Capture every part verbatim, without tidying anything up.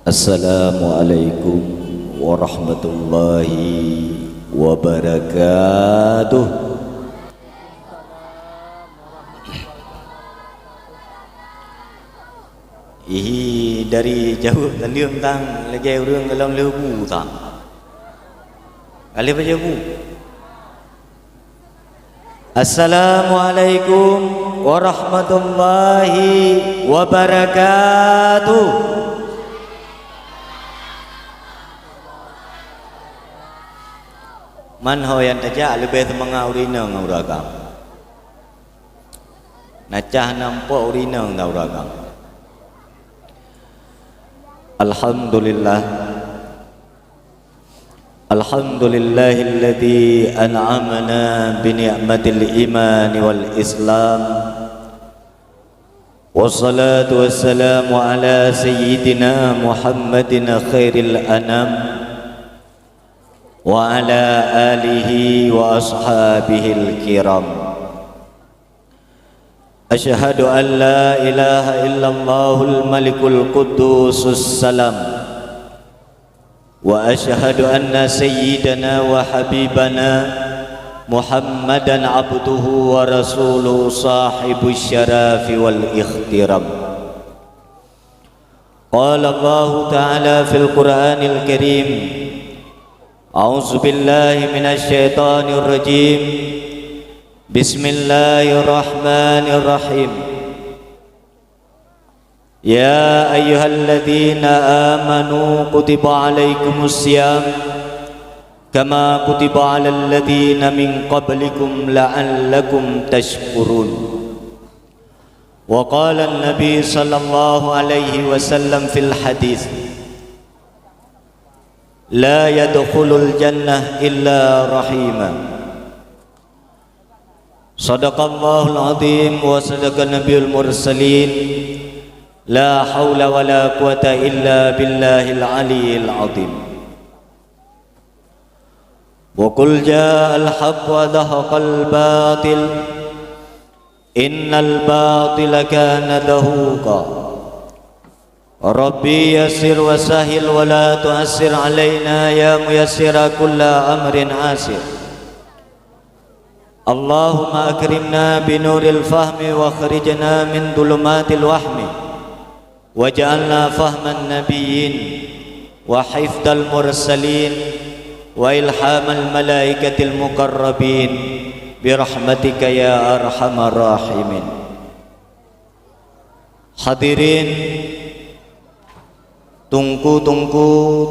Assalamualaikum warahmatullahi wabarakatuh. Ihi dari jaweueb talium tang lagée ureuëng golom leubu tang. Ka lheueh baca bu. Assalamualaikum warahmatullahi wabarakatuh. Man ho nyang tajak leubeh seumangat ureuëng inong ngon ureuëng agam. Na cah na mupok ureuëng inong ngon ureuëng agam. Alhamdulillah. Alhamdulillahilladzi an'amana bi ni'matil imani wal islam. Wassalatu wassalamu ala sayyidina Muhammadin khairil anam wa ala alihi wa ashabihil kiram. Asyhadu an la ilaha illallahul malikul quddusus salam. Wa asyhadu anna sayyidana wa habibana Muhammadan abduhu wa rasuluhu sahibus syarafi wal ikhtiram. Qala Allahu ta'ala fil Qur'anil Karim, a'udzu billahi minasy syaithanir rajim. Bismillahirrahmanirrahim. Ya ayyuhalladzina amanu kutiba alaikumus siyam kama kutiba alal ladzina min qablikum la'allakum tashkurun. Wa qala an-nabi sallallahu alaihi wasallam fil hadits, la yadkhulul jannah illa rahimah. Sadaqallahul azim wa sadaqa nabiyul mursalin. La haula wa la quwata illa billahil aliyil azim. Wa qul ja'al haqq wa zahaqal batil. Innal batila kana zahuqa. Rabbi yassir wa sahhil wa la tu'assir alaina ya muyassira kulla amrin asir. Allahumma akrimna binuril fahmi wa akhrijna min dhulumatil wahmi waj'alna fahman nabiyyin wa hifdzal mursalin wa ilhamal malaikatil muqarrabin birahmatika ya arhamar rahimin. Hadirin, tungku-tungku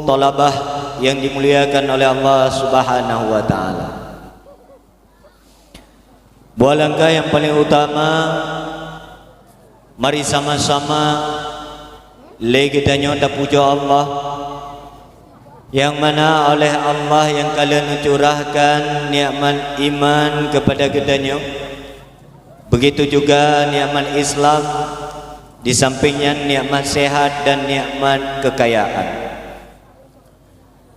thalabah yang dimuliakan oleh Allah Subhanahu wa taala. Buah langkah nyang paleng utama, mari sama-sama lé geutanyoe tapujoe Allah, nyang mana oleh Allah nyang ka lheueh neucurahkan nikmat iman keupada geutanyoe. Begitu juga nikmat Islam, di samping nyan nikmat sehat dan nikmat kekayaan.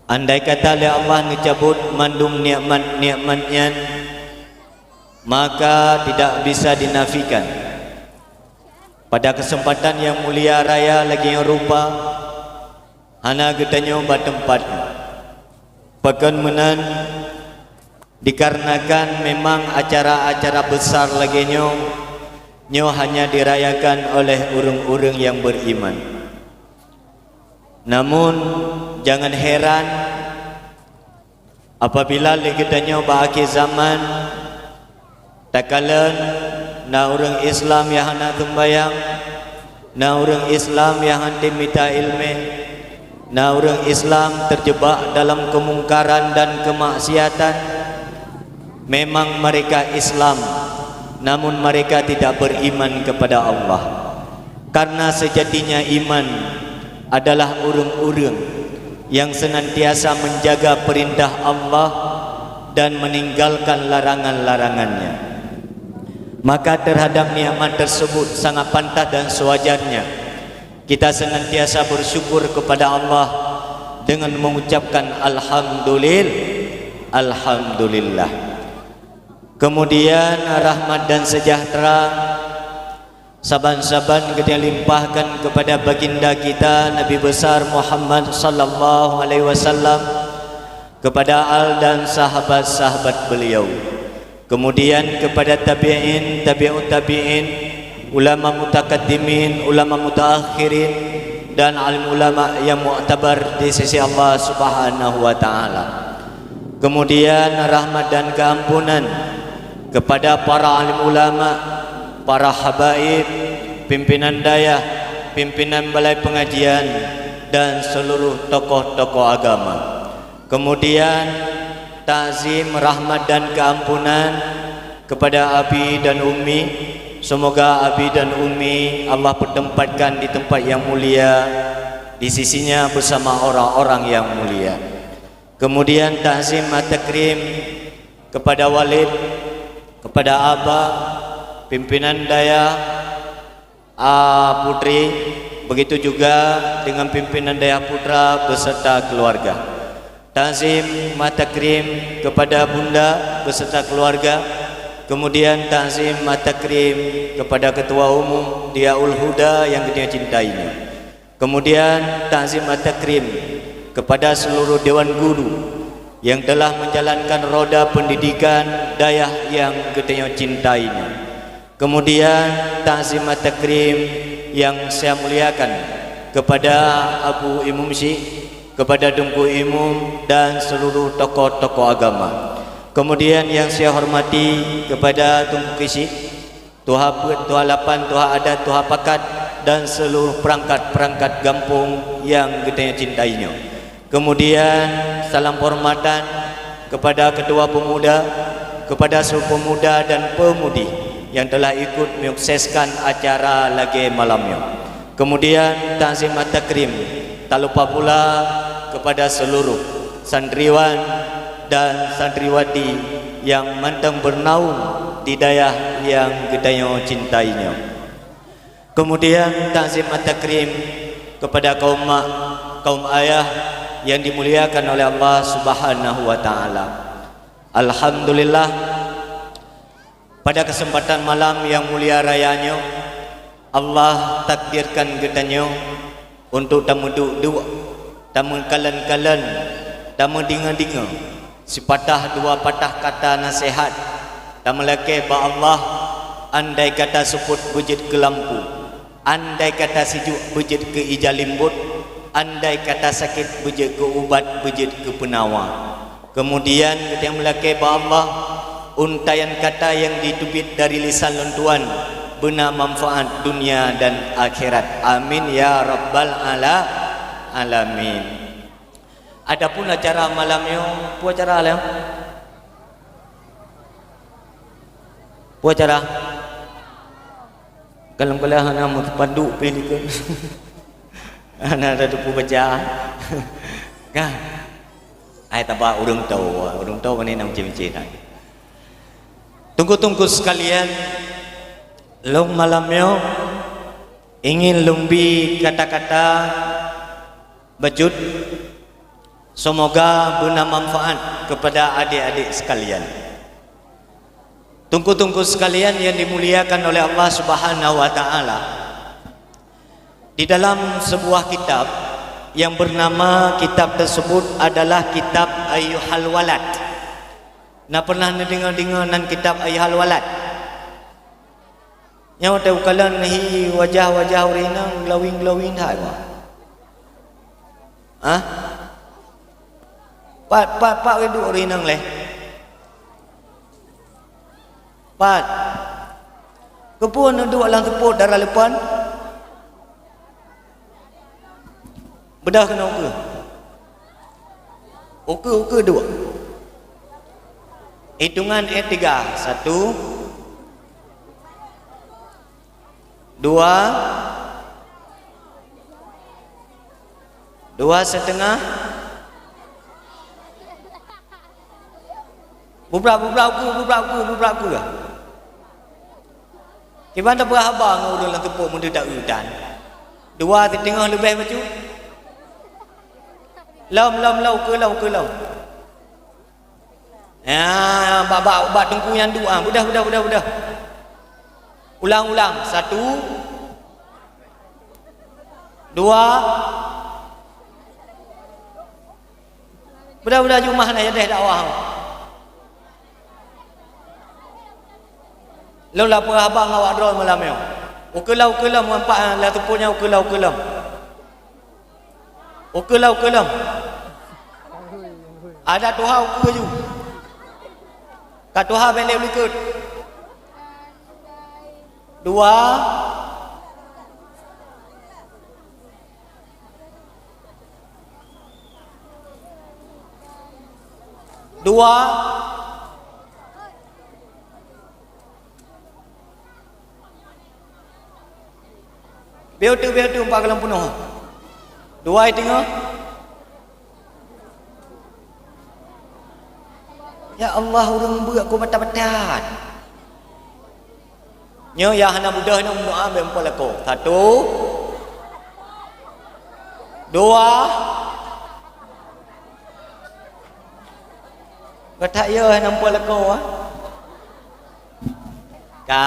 Andai kata lé Allah neucabot mandum nikmat-nikmat nyan, maka tidak bisa dinafikan. Pada kesempatan yang mulia raya lagée nyoe rupa, hana geutanyoe bak teumpat. Pakon meunan, dikarenakan memang acara-acara besar lagée nyoe, nyoe hanya dirayakan oleh ureuëng-ureuëng nyang beriman. Namun, jangan heran apabila lé geutanyoe bak akhé zaman, takalon na ureuëng Islam nyang hana seumbahyang, na ureuëng Islam nyang hana mita iéleumé, na ureuëng Islam terjebak dalam keumungkaran dan kemaksiatan. Memang mereka Islam, namun mereka tidak beriman kepada Allah. Karena sejatinya iman adalah ureuëng-ureuëng yang senantiasa menjaga perintah Allah dan meninggalkan larangan-larangan-Nya. Maka terhadap nikmat tersebut sangat pantas dan sewajarnya kita senantiasa bersyukur kepada Allah dengan mengucapkan alhamdulil-, alhamdulillah. Kemudian rahmat dan sejahtera Saban-saban geutanyoe limpahkan kepada baginda kita Nabi besar Muhammad sallallahu alaihi wasallam, kepada al dan sahabat-sahabat beliau. Kemudian kepada tabi'in, tabi'ut tabi'in, ulama mutakaddimin, ulama mutaakhirin, dan alim ulama yang muktabar di sisi Allah Subhanahu wa taala. Kemudian rahmat dan keampunan kepada para alim ulama, para habaib, pimpinan dayah, pimpinan balai pengajian, dan seluruh tokoh-tokoh agama. Kemudian takzim rahmat dan keampunan kepada abi dan ummi. Semoga abi dan ummi Allah pertempatkan di tempat yang mulia di sisinya bersama orang-orang yang mulia. Kemudian takzim at-takrim kepada walid, kepada aba, pimpinan dayah, a, putri, begitu juga dengan pimpinan dayah putra beserta keluarga. Takzim at-takrim kepada bunda beserta keluarga. Kemudian takzim at-takrim kepada ketua umum Diyaul Huda yang geutanyoe cintai nyoe. Kemudian takzim at-takrim kepada seluruh dewan guru yang telah menjalankan roda pendidikan dayah yang geutanyoe cintai nyoe. Kemudian takzim at-takrim yang saya muliakan kepada Abu Imum Syik, kepada Teungku Imum dan seluruh tokoh-tokoh agama. Kemudian yang saya hormati kepada Teungku Kisyik, Tuha Peuet, Tuha Lapan, Tuha Adat, Tuha Pakat, dan seluruh perangkat-perangkat gampông yang geutanyoe cintai nyoe. Kemudian salam penghormatan kepada ketua pemuda, kepada seluruh pemuda dan pemudi yang telah ikut menyukseskan acara lagée malam nyoe. Kemudian takzim at-takrim tak lupa pula kepada seluruh santriwan dan santriwati yang mantong bernaung di dayah yang geutanyoe cintai nyoe. Kemudian takzim at-takrim kepada kaum mak, kaum ayah yang dimuliakan oleh Allah Subhanahu wa taala. Alhamdulillah, pada kesempatan malam yang mulia raya nyoe, Allah takdirkan geutanyoe untuk tameuduek-duek, tameukalon-kalon, tameudingoe-dingoe sipatah dua patah kata naseuhat, tameulakée bak Allah, andai kata seupôt beujeuet keu lampu, andai kata sijuek beujeuet keu ija limbot, andai kata sakét beujeuet keu ubat, beujeuet keu peunawa. Keumudian geutanyoe meulakée bak Allah, untaian kata nyang jiteubiet dari lisan lôn tuan beuna manfaat dunia dan akhirat. Amin ya rabbal ala-, alamin. Adapun acara malam nyoe, peue acara lom? Peue acara? Galeng-galeng hana meuteupanduk pih likot. Hana tateupeue baca. Kan? Ai taba ureuëng toe, ureuëng toe keuneuk na meucé-meucé that. Teungku-teungku sekalian, lom malam nyoe ingin lôn bi kata-kata bacut, semoga beuna manfaat kepada adik-adik sekalian. Teungku-teungku sekalian yang dimuliakan oleh Allah Subhanahu wa taala, di dalam sebuah kitab yang bernama, kitab tersebut adalah kitab Ayyuhal Walad. Na pernah neudeungoe-deungoe nan kitab Ayyuhal Walad? Nyoe teu kalon hi wajah-wajah ureuëng inong glowing-glowing that nyoe. Hah? Pat, pat, pat duek ureuëng inong lé? Pat. Keupeue neuduek lam seupôt dara leupon? Beudôh keunoe ukeue. Ukeue, ukeue duek. Hitungan eh tiga. Satu, dua, dua setengah. Bubrak, bubrak ukeue, bubrak ukeue, bubrak ukeue. Kiban tapeugah haba ngon ureuëng lam seupôt meudeudak utan. Dua siteungoh leubeh bacut. Lom, lom, lom, ukeue lom, ukeue lom. Ya, bak, bak, bak teungku nyang duek, ah, beudôh, beudôh, beudôh, beudôh. Ulang-ulang. Satu, dua. Budak-budak jumah na ya deh dakwah. Lôn lapor haba ngon awak droe malam nyoe. Ukeue lom, ukeue lom, ngon pak, eh, lam teupeu nyan ukeue lom, ukeue lom. Ukeue lom, ukeue lom. Adak tuha ukeue ju. Ka tuha bèk lé likot. Dua. Dua. Beu tu, beu tu, empat galon peunoh. Dua i teungoh. Ya Allah, ureueng beuet ku batat-batat. Nyoe nyang hana beudôh nyoe meudoa bèk muphom lakoe. Satu. Dua. Gata yo hana muphom lakoe, ah. Ka.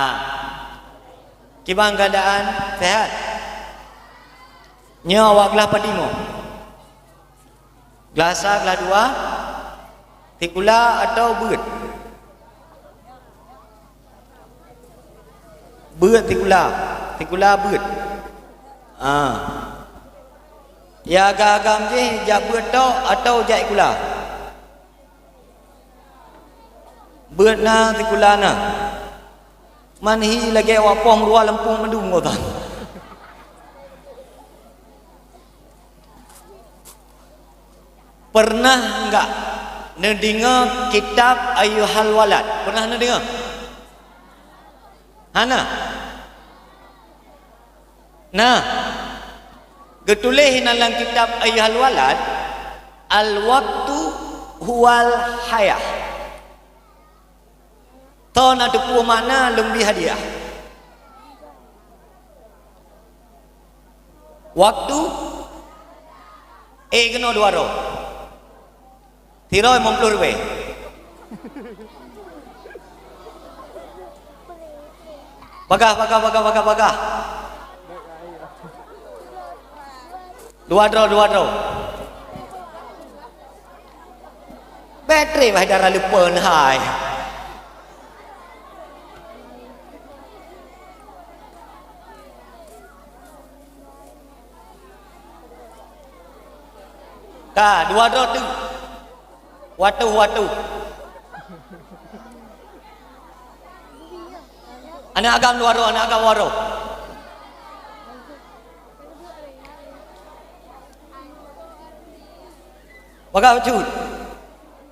Kiban keuadaan sehat? Nyoe awak glah padum? Glah sa, glah dua, sikula atau beuet? Beuet sikula, sikula beuet. Ah. Ya agam-agam jih jak beuet tok atau jak sikula? Beuet na sikula na. Man hi lagèe awak poh meuruwa lampôh mandum gobnyan. Pernah enggak neudeungoe kitab Ayyuhal Walad? Pernah neudeungoe? Hana? Nah, geutuléh na lam kitab Ayyuhal Walad, "Al-waqtu huwal hayah." Toh na teupeue makna lôn bri hadiah? Waktu, eh, keunoe dua droe. Sidroe limong ploh ribèe. Bagah, bagah, bagah, bagah, bagah. Dua droe, dua droe. Batri bah dara lupa hai. Ka, dua droe tu. Watoh, watoh. Aneuk agam dua droe, aneuk agam dua droe. Bagah bacut.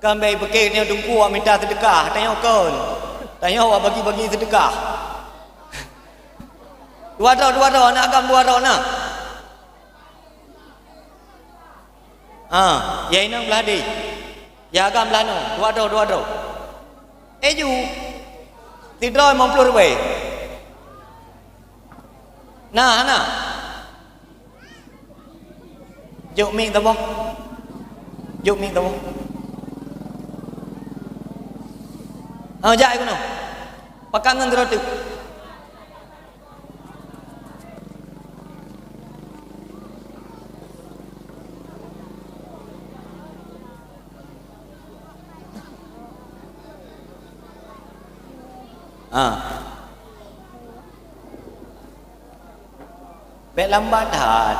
Kan bèk pike nyoe teungku awak minta seudeukah, tanyoe kon. Tanyoe awak bagi-bagi seudeukah. Dua droe, dua droe, aneuk agam dua droe na. Ha, ya inong blah deh. Ya agam blah nyoe, dua droe, dua droe. Eh ju. Sidroe limong ploh ribèe. Nah, nah. Jok mik tabong. Jok mik tabong. Ah, jak keunoe. Pakat ngon droe teuk. Ah. Bèk lambat that.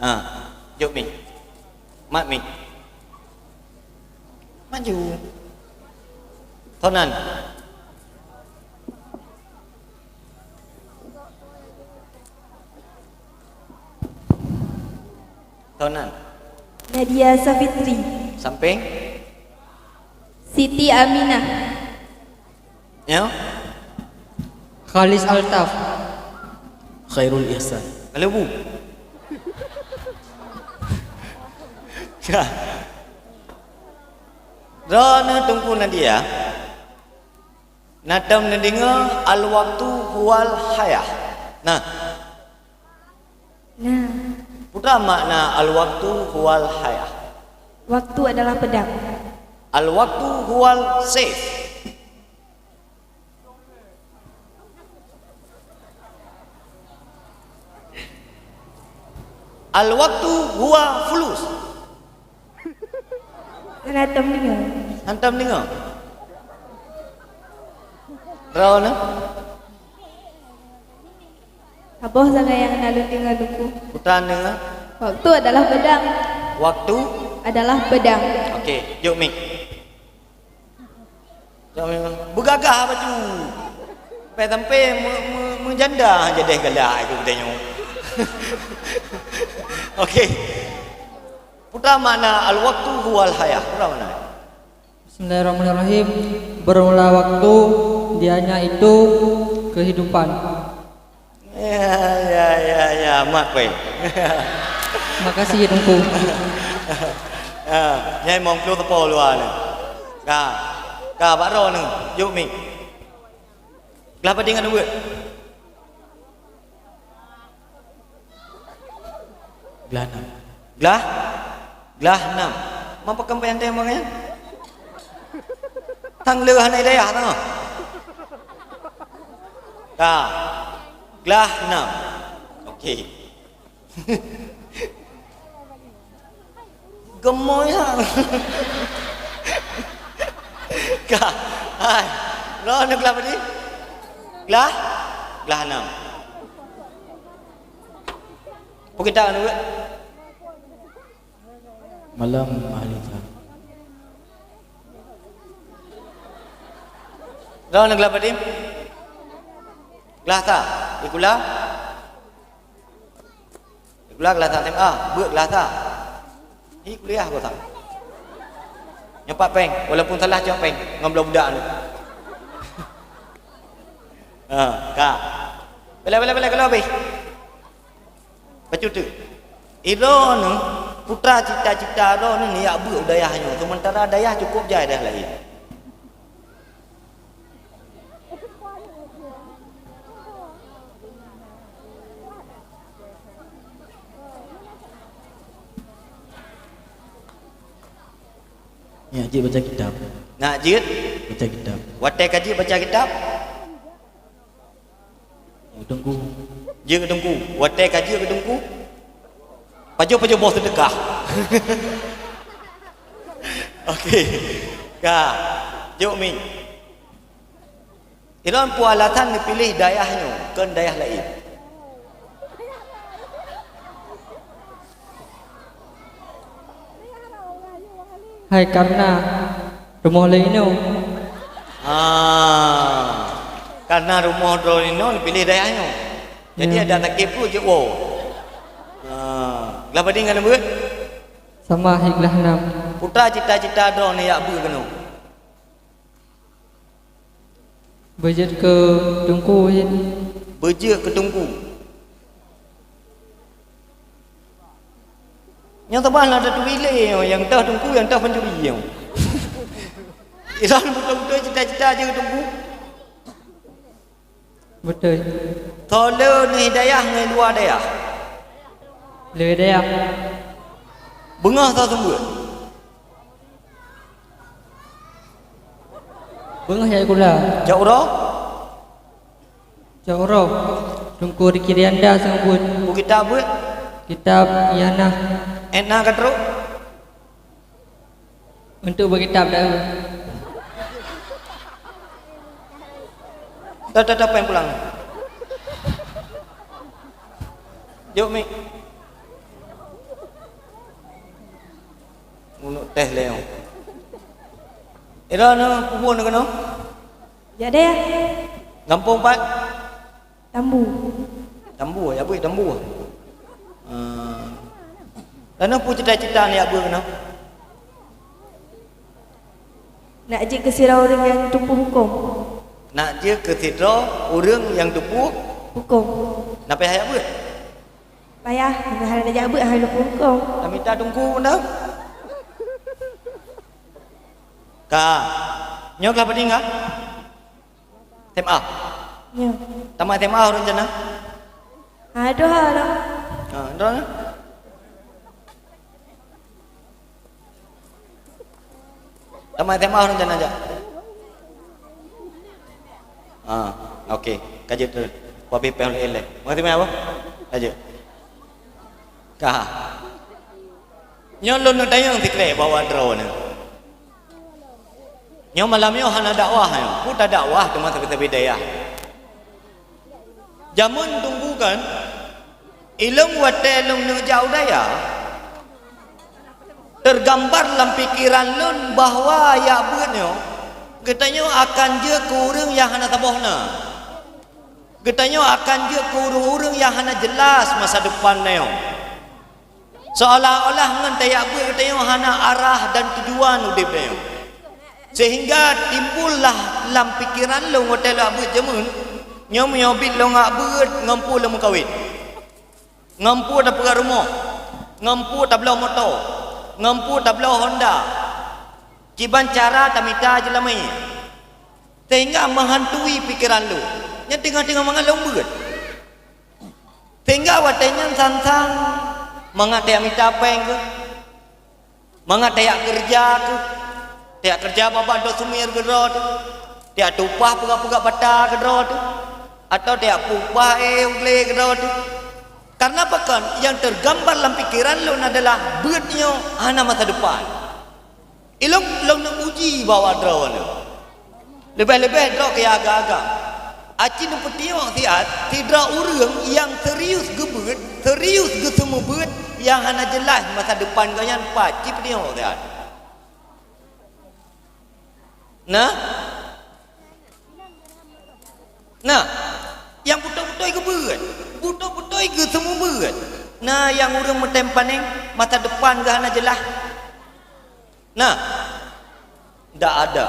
Ah, jok mi. Mat mi. Maju. Tonan. Tonan. Nadia Safitri. Samping. Siti Aminah. Ya. Khalis Altaf. Khairul Ihsan. Kalebu. Ya. Droeneuh Teungku Nadia. Na tom neudeungoe al-waqtu huwal hayah. Nah. Nah. Peue makna al-waqtu huwal hayah? Waktu adalah pedang. Al-waqtu huwal saif. Al-waqtu huwa fulus. Hana tom deungoe. Hantom deungoe. Droeneuh. Saboh sagai nyang na lôn deungoe, Teungku. Putra deungoe. Waktu adalah pedang. Waktu adalah pedang. Okey, jok mik. Beugagah bacut. Sampai-sampai me-, me-, meujanda jadeh galak itu geutanyoe. Okey. Peue makna al-waqtu huwal hayah. Peue makna? Bismillahirrahmanirrahim. Bermula waktu, dianya itu kehidupan. Ya, ya, ya, ya, mat pui. Makasih, Teungku. Ha, nyai mong ploh teupô luwa nyoe. Ka. Ka, bak droeneuh, jok mik. Glah padum ngon ubeut? Glah nam. Glah? Glah nam. Mapa kampanye teuh mong nyan? Tang le hana dayah teuh. Ka. Glah nam. Okey. Gemoe ha. Ka. Hai. Lo neuk glah padum? Glah? Glah nam. Peue kitab nyoe? Malam Mahalisa. Droeneuh glah padum? Glah sa. Ikula? Ikula glah sa S M A. Beuet glah sa. Hi kuliah glah sa. Nyoe pat péng. Walaupun salah cok péng. Ngon bloe budak tu. Ha, ka. Bela, bela, bela, kalau habis. Bacut teuk. Droeneuh, putra cita-cita droeneuh neujak beuet u dayah nyoe, seumeuntara dayah cukôp jai dayah laén. Nyak jeuet baca kitab. Nak jeuet? Baca kitab. Watèe ka jeuet baca kitab? Teungku. Jeuet keu teungku. Watèe ka jeuet keu teungku, pajoh-pajoh boh seudeukah. Okey. Ka. Jok mik. Ilôn peue alasan neupiléh dayah nyoe, kon dayah laén? Hai, karena rumoh lôn inoe. Ah, karena rumoh droe inoe neupiléh dayah nyoe. Jadi, ya, ada sakét pruet jeuet woe. Ah, glah padum ngon ubeut? Sama, hi glah nam. Putra cita-cita droeneuh jak beuet keunoe? Beujeuet keu teungku, hi. Beujeuet keu teungku. Nyang saban na tatubilé nyoe, nyang toh teungku, nyang toh pancuri nyoe. Ilôn beutôi-beutôi cita-cita jeuet keu teungku. Beutôi. Soe le neuh dayah ngon luwa dayah? Le dayah. Beungoh soe seumeubeuet? Beungoh jak sikula. Jak uroe? Jak uroe. Teungku Riki Rianda seumeubeuet. Peue kitab beuet? Kitab Ianah. Ét na ka trok? Untuk beukitab dah. Dah, dah, dah, péng pulang. Jok mik. Unuk teh leong. Ira na kubur na kena? Jak deh. Gampông pat? Tambu. Tambu, ya bui tambu. Ah. Lalu peue cita-cita ni ya bui kena? Nak jeuet keu sidroe ureuëng nyang teupeu hukôm. Nak jeuet keu sidroe ureuëng nyang teupeu hukôm. Nak payah jak beuet? Payah, hana jak beuet hana teupeu hukôm. Nak mita teungku beuna? Ka. Nyoe ka padum ka? S M A. Nyoe. Tamat S M A ureuëng jana? Aduh, aduh. Ha, droe na? Tamat S M A ureueng jangan jak. Ah, okey. Ka jeuet tu. Kuabe peh oleh ileh. Mengerti apa? Ka jeuet. Ka. Nyoe lôn neutanyong sikrek bahwa droeneuh. Nyoe malam nyoe hana dakwah nyoe. Peue tadakwah teuma sabe-sabe dayah. Jameun teungku kan, ilôn watée lôn neuk jak u dayah, teugambar lam pikeran lôn bahwa jak beuet nyoe, geutanyoe akan jeuet keu ureuëng nyang hana saboh na. Geutanyoe akan jeuet keu ureuëng-ureuëng nyang hana jeulaih masa depan nyoe. Seolah-olah ngon tajak beuet geutanyoe hana arah dan tujuan udeb tanyoe. Sehingga timbullah lam pikeran lôn watée lôn jak beuet jameun, nyoe meunyoe biet lôn jak beuet ngon peue lôn meukawen. Ngon peue tapeugah rumoh, ngon peue tabloe moto, ngon peue tabloe Honda. Kiban cara tamita jeulamé. Sehingga meuhantui pikeran lôn. Nyan teungoh-teungoh mangat lôn beuet. Sehingga watée nyan sang-sang mangat tajak mita péng keuh, mangat tajak keureuja keuh, tajak keureuja babah doh sumir keudroe teuh, tajak tumpah peugah-peugah bata keudroe teuh, atawa tajak peupah éh u glé keudroe teuh. Kareuna pakon? Nyang teugambar lam pikeran lôn adalah beuet nyoe hana masa depan. Ilôn lôn neuk uji bahwa droeneuh. Leubeh-leubeh droe keu nyang agam-agam. Aci neupeutiyok siat, sidroe ureuëng nyang serius geubeuet, serius geuseumeubeuet, nyang hana jeulaih masa depan gobnyan pat, ci peutiyok siat. Nah? Nah, nyang beutôi-beutôi geubeuet, beutôi-beutôi geuseumeubeuet. Nah, nyang ureuëng meutem panéng, masa depan geuh hana jeulaih. Nah, ndak ada.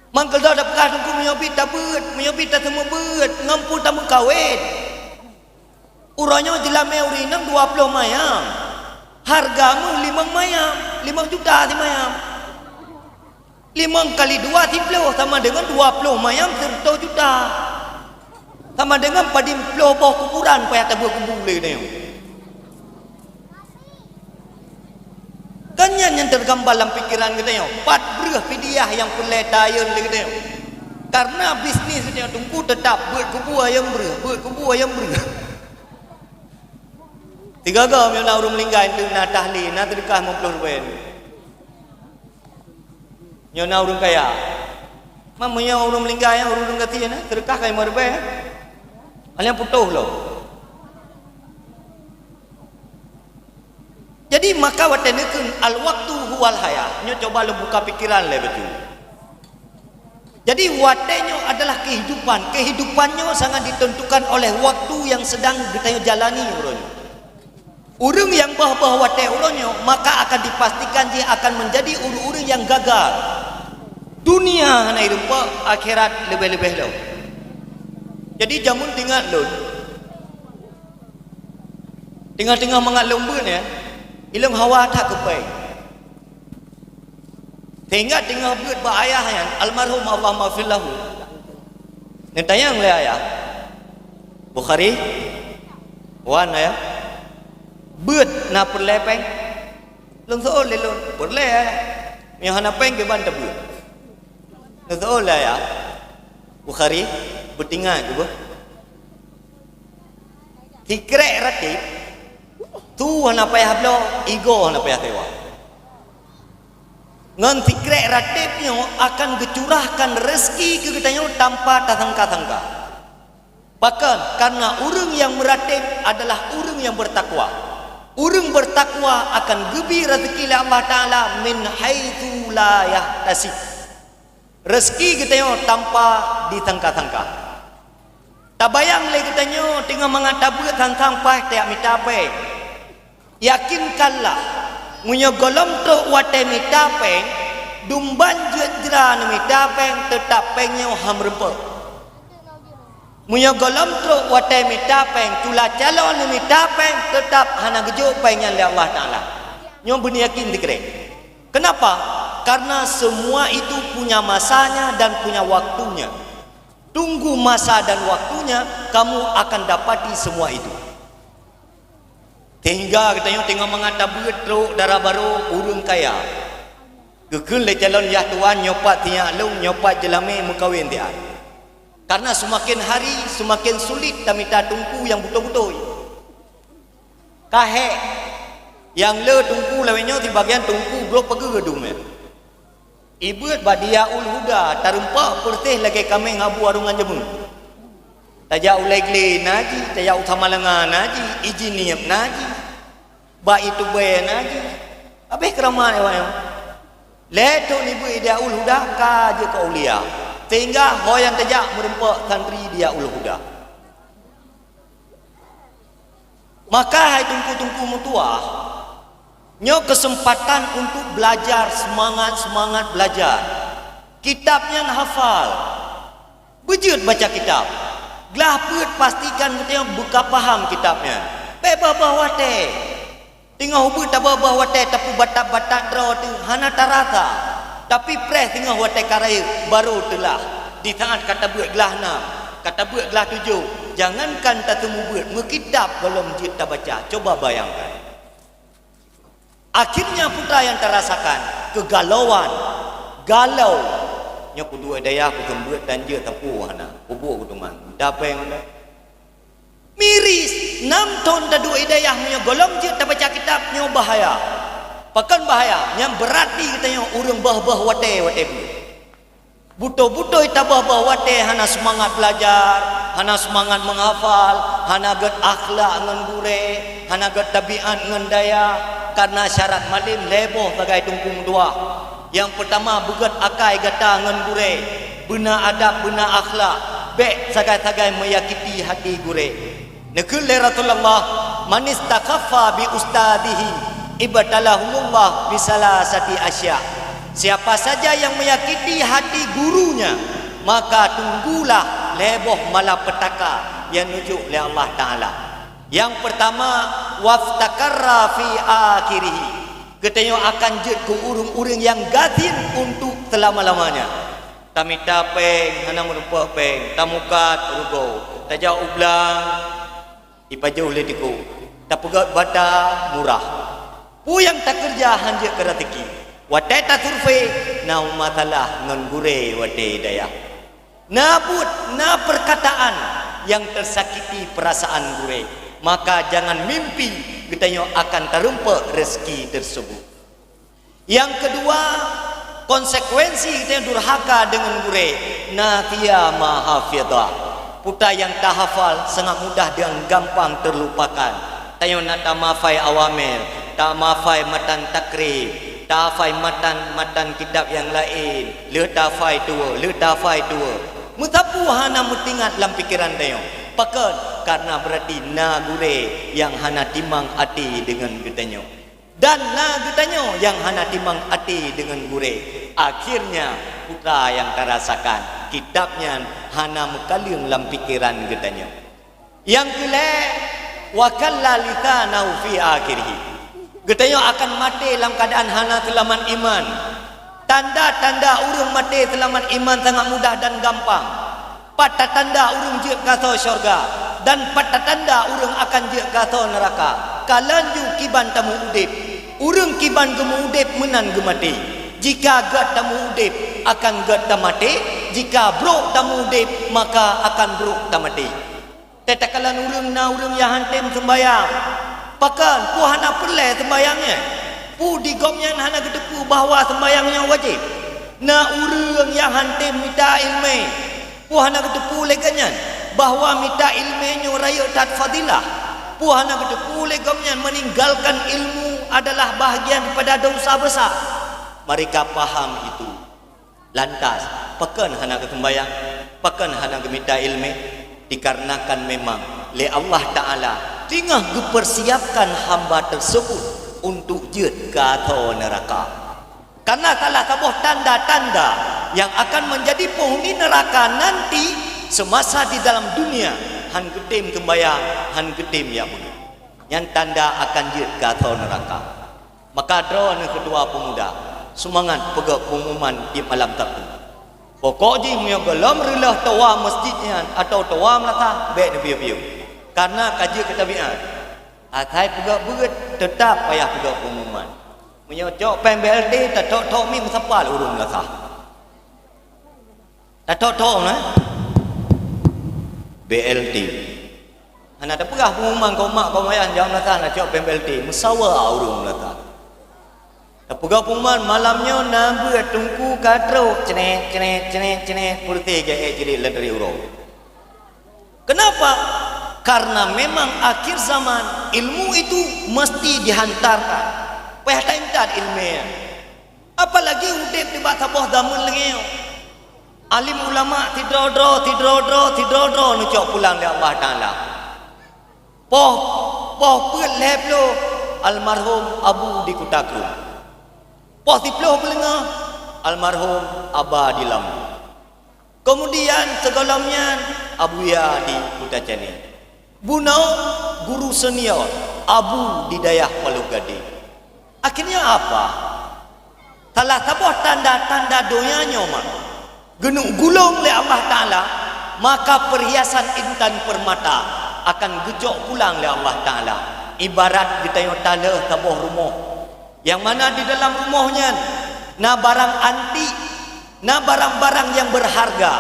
Mangkeudroe tapeugah teungku meunyoe bit tabeuet, meunyoe bit taseumeubeuet, ngon peue tameukawen. Uroe nyoe jeulamé ureuëng inong dua ploh mayam. Hareuga meuh limong mayam, limong juta simayam. Limong kali dua siploh sama deungon dua ploh mayam sireutôh juta. Sama deungon padum ploh boh kuburan payah tabeuet kubu lé geutanyoe. Kan nyan nyang teugambar lam pikeran geutanyoe, pat breuh fidyah nyang peureulée tayeuen lé geutanyoe. Kareuna bisnis geutanyoe teungku teutap beuet kubu ayeueng breuh, beuet kubu ayeueng breuh. Tiga-tiga meunyoe na ureuëng meuninggai enteuk na tahlil, na seudeukah limong ploh ribée. Nyoe na ureuëng kaya. Meunyoe ureuëng meuninggai, ureuëng gasien, seudeukah ka limong ribée. Hana nyang putôh lom. Jadi maka watée neukheun al-waqtu huwal hayah, nyoe cuba lôn buka pikeran lé beutôi. Jadi watée nyoe adalah kehidupan. Kehidupan nyoe sangat ditentukan oleh waktu nyang sedang geutanyoe jalani uroe nyoe. Ureuëng nyang boh-boh watée uroe nyoe, maka akan dipastikan jih akan menjadi ureuëng-ureuëng nyang gagal. Dunia hana irumpok, akhirat leubeh-leubeh lom. Jadi jameun teuingat lôn, teungoh-teungoh mangat lôn beuet nyan, ilôn hawa that keu péng. Sehingga teungoh beuet bak ayah nyan, almarhum Allahumma ghfir lahu. Neutanyong lé ayah, "Bukhari, wan ayah, beuet na peureulée péng?" Lôn seuôt lé lôn, "Peureulée ayah, meunyoe hana péng kiban tabeuet?" Lôn seuôt lé ayah, "Bukhari, beuteuingat keuh beuh. Sikrek rateb, su hana payah bloe, igoe hana payah sewa. Ngon sikrek rateb nyoe akan geucurahkan rezeki keu geutanyoe tanpa tasangka-sangka. Pakon? Kareuna ureuëng nyang meurateb adalah ureuëng nyang beutakwa. Ureuëng beutakwa akan geubri rezeki lé Allah Taala min haitsu la yahtasib." Rezeki geutanyoe tanpa disangka-sangka. Tabayang lé geutanyoe teungoh mangat tabeuet sang-sang paih tajak mita péng. Yakinkanlah, meunyoe gohlom trok watée mita péng, dumban jeuet jra neumita péng, teutab péng nyoe han meurumpok. Meunyoe gohlom trok watée mita péng, tula caloe neumita péng, teutab hana geujok péng nyan lé Allah Taala. Nyoe beuneuyakin sikrek. Kenapa? Karena semua itu punya masanya dan punya waktunya. Tunggu masa dan waktunya, kamu akan dapati semua itu. Sehingga geutanyoe teungoh mangat tabeuet trok dara barô ureuëng kaya. Geukheun lé calon yah tuan, nyoe pat sinyak lôn, nyoe pat jeulamé meukawen siat. Karena seumaken hari, seumaken sulit tamita teungku nyang beutôi-beutôi. Ka hék, nyang le teungku lawét nyoe sibagian teungku brok pageue dumé. Ibeuet bak Diyaul Huda, tarumpok peureséh lagée kaméng abu arongan jamén. Tajak u Legle na jih, tajak u Samalanga na jih, Ijinieb na jih, bak Itubée na jih. Habéh keuramat awaknyan. Lhée thon ibeuet Diyaul Huda ka jeuet keu aulia, sehingga ho nyang tajak meurumpok santri Diyaul Huda. Maka hai teungku-teungku meutuah, nyoe keuseumpatan untuk belajar, seumangat-seumangat belajar. Kitab nyan hafal, beujeuet baca kitab. Glah peuet pastikan geutanyoe beuka paham kitab nyan. Bék bah-bah watée. Teungoh ubeuet tabah-bah watée tapeubatat-batat droe teuh hana tarasa. Tapi preh teungoh watée ka rayeuk, barô teulah. Di saát ka tabeuet glah nam, ka tabeuet glah tujoh, jangankan tateumubeuet, meukitab gohlom jeuet tabaca. Coba bayangkan. Akhirnya peue nyang tarasakan? Keugalauan, galau. Nyoe kuduek dayah, kuteumubeuet dan jeuet sapeue hana. Kubuet kutuman. Dapéng anda. Miris, nam thon taduek i dayah meunyoe gohlom jeuet tabaca kitab nyoe bahaya. Pakon bahaya? Nyan beurati geutanyoe ureuëng boh-boh watée, watée beuet. Beutôi-beutôi tabah-bah watée hana seumangat belajar, hana seumangat meuhafal, hana gét akhlak ngon gurée, hana gét tabiat ngon dayah, karena syarat malem lhée boh sagai teungku meutuah. Nyang peutama, beugét akai gata ngon gurée, beuna adab, beuna akhlak, bék sagai-sagai meuyakiti hati gurée. Neukheun lé Rasulullah, "Man istakhaffa bi ustadzihi, ibtalahullah bi salasati asya." Siapa saja yang menyakiti hati gurunya, maka tunggulah lhée boh malapetaka nyang neujok lé Allah Taala. Nyang peurtama, waftakarra fi akhirihi. Geutanyoe akan jeuet keu ureuëng-ureuëng nyang gasien untuk seulama-lamanya. Tamita péng, hana meurumpok péng, tamukat rugoe, tajak u blang, ipajoh lé tiku, tapeugét bata murah. Peue nyang takeureuja hán jeuet keu raseuki. Watée tasurvei, na masalah ngon gurée watée dayah. Na buet, na peurkataan nyang teusakiti peurasaan gurée, maka jangan mimpi geutanyoe akan tarumpok raseuki teusebut. Nyang keudua, konsekuensi geutanyoe durhaka deungon gurée, nasiya ma hafidha. Peue nyang tahafal sangat mudah dan gampang terlupakan. Tanyoe na tamafai awamel, tamafai matan takrib, tahafai matan, matan kitab nyang laén, lheueh tahafai tuwoe, lheueh tahafai tuwoe. Meusapeue hana meutingat lam pikeran tanyoe. Pakon? Karena beurati na gurée nyang hana timang até deungon geutanyoe. Dan na geutanyoe nyang hana timang até deungon gurée. Akhirnya, peue nyang tarasakan, kitab nyan hana meukaleueng lam pikeran geutanyoe. Nyang keulhée, wa kalla lisanahu fi akhirih. Geutanyoe akan maté lam keuadaan hana seulamat iman. Tanda-tanda ureuëng maté seulamat iman sangat mudah dan gampang. Pat tatanda ureuëng jeuet keu asoe syeuruga, dan pat tatanda ureuëng akan jeuet keu asoe neuraka? Ka lheueh kiban tamu udeb. Ureuëng kiban geumeu udeb meunan geumaté. Jika gét tamu udeb, akan gét tamaté. Jika brok tamu udeb, maka akan brok tamaté. Teuh takalon ureuëng na ureuëng nyang hántom seumbayang. Pakon? Peue hana peureulée seumbayang nyan? Peue di gobnyan hana geuteupeue bahwa seumbayang nyoe wajéb? Na ureuëng nyang hántom mita iéleumé. Peue hana geuteupeue lé gobnyan bahwa mita iéleumé nyoe rayeuk that fadilah? Peue hana geuteupeue lé gobnyan meninggalkan ilmu adalah bahagian daripada dosa besar? Mereka paham itu. Lantas, pakon hana geuseumbayang? Pakon hana geumita iéleumé? Dikarenakan memang lé Allah Taala teungoh geupeursiapkan hamba teusebut untuk jeuet keu asoe neuraka. Karena salah saboh tanda-tanda nyang akan menjadi penghuni neuraka nanti, semasa di dalam dunia hán geutem seumbayang, hán geutem jak bunoe. Nyan tanda akan jeuet keu asoe neuraka. Maka droeneuh keudua peumuda, seumangat peugét peungumuman di malam Sabtu. Pokok jih meunyoe gohlom reuloh towa meuseujid nyan atawa towa meulasah, bék neupiôh-piôh. Karena ka jeuet keu tabiat. Asai peugét beuet, teutab payah peugét peungumuman. Meunyoe cok péng B L T, tathok-thok mi meusapa lé ureuëng meunasah. Tathok-thok na B L T. Hana tapeugah pengumuman keu mak keu ayah jak meunasah na cok péng B L T, meusawa ureuëng meunasah. Tapeugah pengumuman malam nyoe na beuet teungku ka trok, cenek, cenek, cenek, cenek, pulsa geuék jeuet lagée uroe. Kenapa? Karena memang akhir zaman ilmu itu mesti dihantarkan. Payah taintat ilmu. Apalagi udeb di bak saboh zaman lengeu. Alim ulama sidroe-droe, sidroe-droe, sidroe-droe neucok pulang lé Allah Taala. Poh, poh peuet lhée ploh almarhum Abu di Kuta Krueng. Poh siploh beuleungoh almarhum Aba di Lamu. Kemudian sigohlom nyan Abuya di Kuta Cané. Bunoe guru senior Abu di dayah Paloh Gadeng. Akhirnya apa? Salah saboh tanda-tanda donya nyoe mak geuneuk gulong lé Allah Taala, maka perhiasan intan permata akan geucok pulang lé Allah Taala. Ibarat geutanyoe talheueh saboh rumoh, nyang mana di dalam rumoh nyan na barang antik, na barang-barang nyang berharga.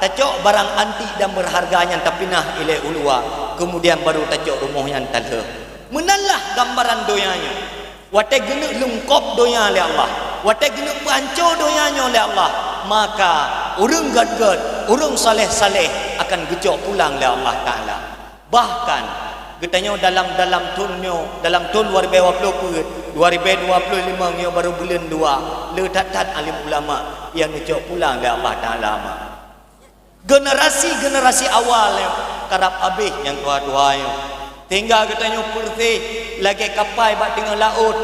Tacok barang antik dan berharga nyan tapinah ilée uluwa, kemudian baru tacok rumoh nyan talheueh. Meunanlah gambaran donya nyoe. Watée geuneuk lungkop donya lé Allah, watée geuneuk peuhanco donya nyoe lé Allah, maka ureuëng gét-gét, ureuëng saleh-saleh akan geucok pulang lé Allah Taala. Bahkan geutanyoe dalam, dalam thon nyoe, dalam thon dua ribée dua ploh peuet, dua ribée dua ploh limong nyoe baru buleuen dua, le that-that alim ulama nyang neucok pulang lé Allah Taala mak. Generasi-generasi awal nyoe karab habéh nyang tuha-tuha nyoe. Sehingga geutanyoe peureuseh lagée kapai bak teungoh laôt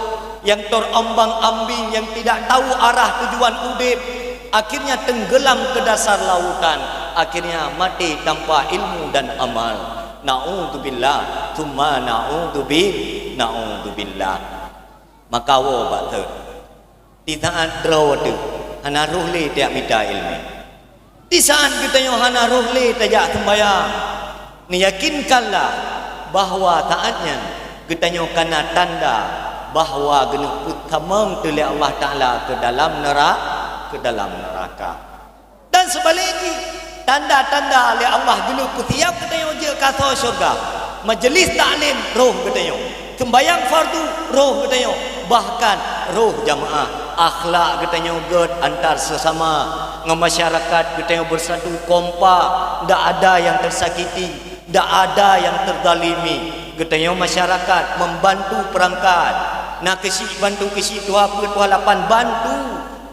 nyang terombang-ambing, nyang tidak tahu arah tujuan udeb, akhirnya tenggelam ke dasar lautan, akhirnya mati tanpa ilmu dan amal. Naudzubillah, tsumma naudzubil-, naudzubillah. Maka woe bak thon. Di saát droe teuh hana roh lé tajak mita iéleumé. Di saát geutanyoe hana roh lé tajak seumbahyang, neuyakinkanlah bahwa saát nyan geutanyoe kana tanda bahwa geuneuk peutamong teuh lé Allah Taala keu dalam neura-, keu dalam neuraka. Dan seubalek jih, tanda-tanda lé Allah geuneuk peusiab geutanyoe jeuet keu asoe syeuruga. Majeulis taklim roh geutanyoe, seumbahyang fardu roh geutanyoe, bahkan roh jamaah. Akhlak geutanyoe gét antar seusama, ngon masyarakat geutanyoe beusatu kompak, ndak ada nyang teusakiti, ndak ada nyang teuzalimi. Geutanyoe masyarakat membantu peurangkat, na keuchik bantu keuchik, tuha peuet tuha lapan bantu.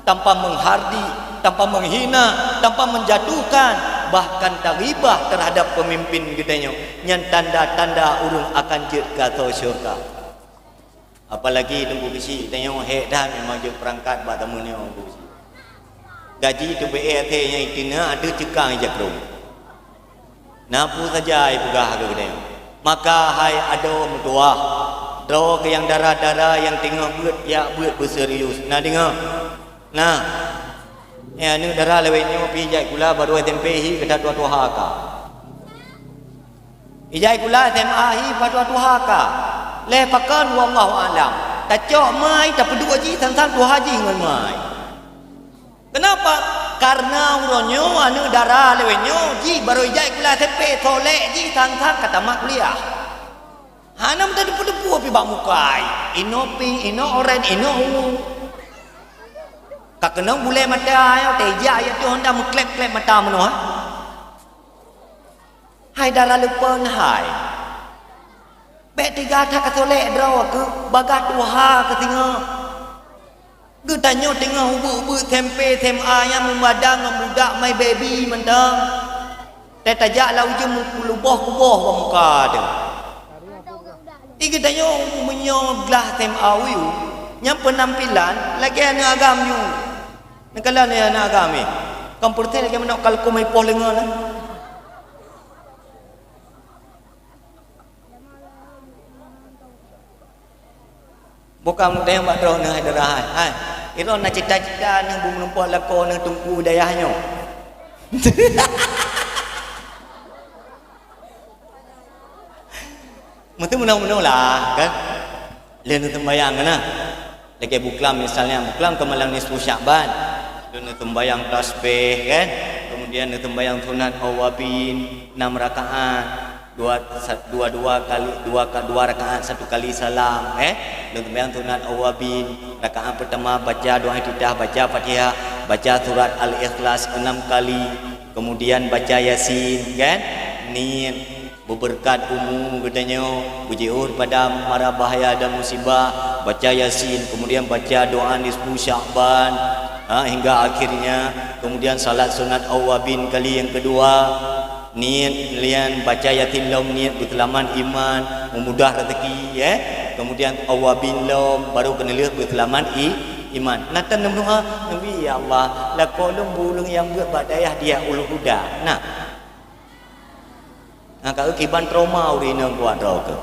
Tanpa menghardi, tanpa menghina, tanpa menjatuhkan, bahkan taghibah terhadap pemimpin geutanyoe, nyan tanda-tanda ureuëng akan jeuet keu asoe syeuruga. Apalagi Teungku Keuchik, tanyoe hék that memang jeuet peurangkat bak tamu nyoe Teungku Keuchik. Gaji teubeuet até nyang itina ateueh ceukang ijakrong. Na peue saja ipeugah keu geutanyoe. Maka hai adoe meutuwah, droe keu nyang dara-dara nyang teungoh beuet, jak beuet beuserius. Na deungoe? Na. Eh, aneuk dara lawét nyoe pih ijak sikula baru S M P hi, gata tuha-tuha ka. Ijak sikula S M A hi, patuha-tuha ka. Lheueh pakon, wallahu a'lam. Tacok mai, tapeuduek jih, sang-sang tuha jih ngon mai. Kenapa? Karena uroe nyoe aneuk dara lawét nyoe jih barô ijak sikula S M P, solek jih sang-sang ka tamat kuliah. Hana meuteupeu-teupeu pih bak muka ai. Inoe pink, inoe oren, inoe ungu. Ka keunong bulée mata ai, teuh ijak ayat tu honda meukleb-kleb mata meunoe. Hai dara leupeuen hai. Bék teuga that ka solek droe keuh, bagaih tuha keuh singoh. Geutanyoe teungoh ubeut-ubeut S M P, S M A nyang meubada ngon budak My Baby mantong. Teuh tajak lam ujeuen meupeuleubôh kuboh bak muka teuh. Di geutanyoe meunyoe glah S M A u yue, nyang peunampilan lagée aneuk agam yue. Neukalon lé aneuk agam nyoe. Kon peureuteh lagée manok kalkun ipoh leungon, eh. Bukan mudeng bak droeneuh hai dara hai. Hai, droeneuh na cita-cita neuh beumeurumpok lakoe neuh teungku dayah nyoe. Meuteumeunoe-meunoe lah, kan? Lé neuh seumbayang keunan. Lagèe buklam misalnya, buklam keu malam nisfu Sya'ban. Lôn neusumbayang tasbih kan, kemudian neusumbayang sunat awabin enam rakaat, dua, sa-, dua, dua kali, dua ka-, dua rakaat satu kali salam, eh. Lôn neusumbayang sunat awabin, rakaat pertama baca doa iftitah, baca Fatihah, baca surat Al-Ikhlas enam kali, kemudian baca Yasin kan, niet. Beubeureukat umu geutanyoe, beujiôh pada mara bahaya dan musibah, baca Yasin, kemudian baca doa nisfu Sya'ban, ha, hingga akhirnya, kemudian salat sunat awabin kali yang kedua, niet lian baca Yasin lom niet beuseulamat iman, meumudah raseuki, eh. Kemudian awabin lom baru keuneulheueh beuseulamat i-, iman. Natan neumeudoa, Nabi, "Ya Allah, lakoe lôn bu lôn nyang beuet bak dayah Diyaul Huda." Nah, Nah, ka kiban trauma ureueng inong kuat droe keuh.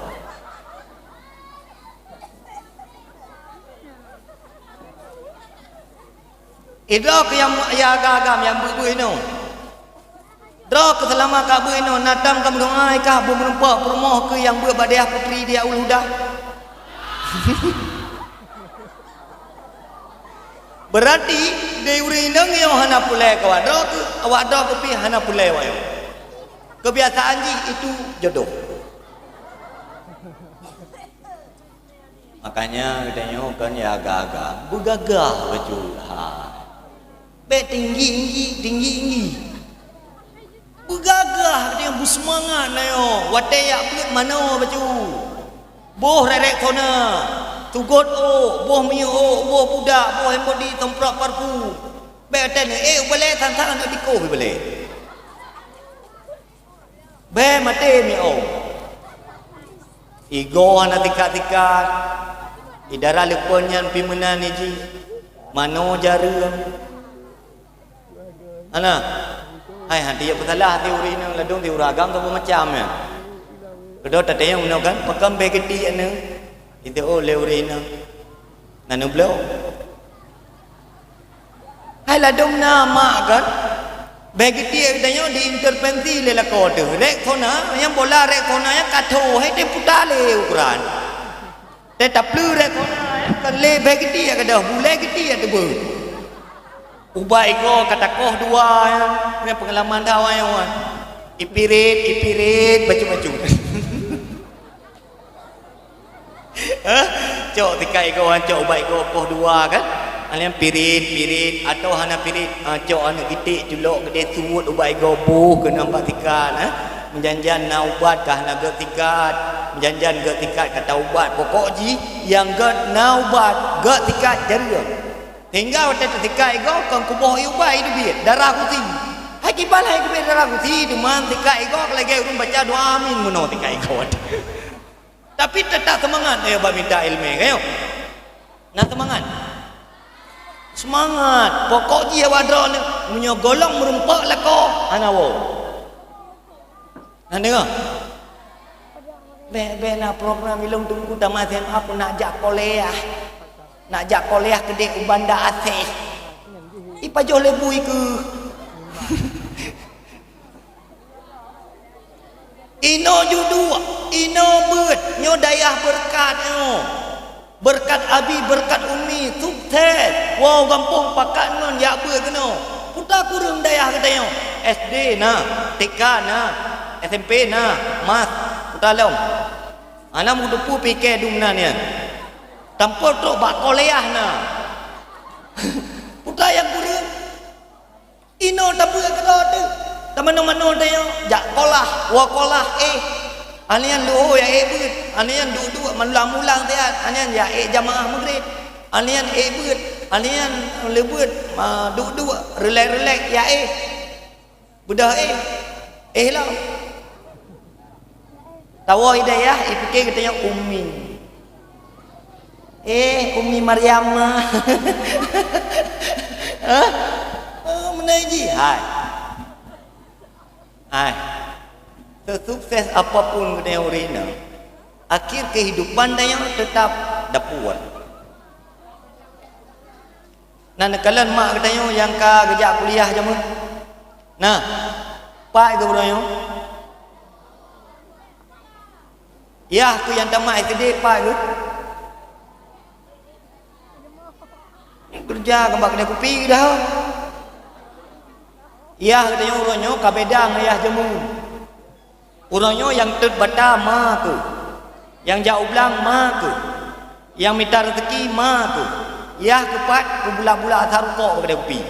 Idroe keuh nyang ya agam-agam nyang beuet-beuet inong. Droe keuh seulama ka beuet inong, na tam ka meudoa, i kah beumeurumpok peurumoh keuh nyang beuet bak dayah putri Diyaul Huda. Beurati di ureueng inong nyoe hana pulai keu awak droe keuh, awak droe keuh pih hana pulai awak nyoe. Keubiasaan jih itu jodoh. Makanya geutanyoe kon ya agam-agam, beugagah bacut. Ha. Bèk tinggi-tinggi, tinggi-tinggi. Beugagah geutanyoe, beuseumangat na nyoe. Watèe jak beuet manoe bacut. Boh rèk-rèk kona, tugot ôk, boh miyueb ôk, boh pudak, boh hand body, tomprot parfum. Bèk watèe nyoe, eh, u balèe sang-sang aneuk tikoh u balèe. Bèe maté miôh. Igoe hana tikat-tikat. Idara leupon nyan pih meunan iji. Manoe jareueng. Hana. Hai, hana tiep peusalah hati ureueng inong ladôm di ureueng agam tu macam nyan. Keudroe tatanyong meunoe kan, pakon bèe geuti aneuk? Itu oh lé ureueng inong. Na neubloe. Hai ladôm na mak kan? Bèe geuti geutanyoe diintervensi lé lakoe teuh. Rèk kona, nyang bola rèk kona nyang ka tho, hai teuputa lé ukuran. Teuh tapleurek kona, kan lé bèe geuti ka deuh, bulèe geuti teubeue. Ubat igoe ka takoh dua, nyan peungalaman dah awai nyan. Ipirit, ipirit, bacut-bacut. Hah? Cok tikat igoe, cok ubat igoe koh dua kan? Alèh pirit, pirit, atau hana pirit, ha, cok aneuk gitek culok keudéh suwot ubat igoe boh keunan bak tikat, ha? Meujan-jan na ubat ka hana gèt tikat, meujan-jan gèt tikat ka taubat. Pokok jih nyang gèt na ubat, gèt tikat jareueng. Sehingga watèe teusikat igoe kon kuboh ié ubat iteubiet, darah kusi. Hai kiban hai keubiet darah kusi, teuma sikat igoe lagèe ureueng baca doa amin meunoe sikat igoe. Tapi teutap seumangat ayo bak mita ileumèe, ayo. Na seumangat. Seumangat. Pokok jih awak droeneuh, meunyoe gohlom meurumpok lakoe, hana woe. Na deungö? Bèk, bèk na program ilôn teungku tamat S M A, aku nak jak kuliah. Nak jak kuliah keudéh u Banda Aceh. Ipajoh lé bui keuh. Inoe juduek, inoe beuet, nyoe dayah beureukat nyoe. Beureukat abi, beureukat umi, sukses. Woe gampông pakat ngon jak beuet keunoe. Peue ta kureueng dayah geutanyoe. S D na, T K na, S M P na, mas, peue ta lom. Hana meuteupeue pike dum na nyan. Tampôh trok bak kuliah na. Peue ta nyang kureueng. Inoe tabeuet keudroe teuh. Tamanoe-manoe tanyoe jak kolah, woe kolah éh. Aneuk nyan leuhô jak éh beuet. Aneuk nyan duek-duek mulang-mulang siat. Aneuk nyan jak éh jamaah Maghrib. Aneuk nyan éh beuet. Aneuk nyan lé beuet, ma, duek-duek, rilek-rilek jak éh. Beudôh éh. Éh lom. Tawoe i dayah, ipike geutanyoe ummi. Eh, Ummi Maryam mah. Hah? Oh, meunan jih. Hai. Hai. Sesukses apapun geutanyoe ureueng inong, akhir kehidupan tanyoe tetap dapur. Na neukalon mak geutanyoe nyang ka geujak kuliah jameun? Na. Pat geuh bunoe nyoe? Yah keuh nyang tamat S D pat geuh? Ya, keumbak keudè kupi dah. Yah geutanyoe uroe nyoe ka beda ngon yah jameun. Uroe nyoe nyang teuet bata ma kheueh, nyang jak u blang ma kheueh, nyang mita reuzeki ma kheueh. Yah keupat peubulak-bulak asa rukok bak keudè kupi.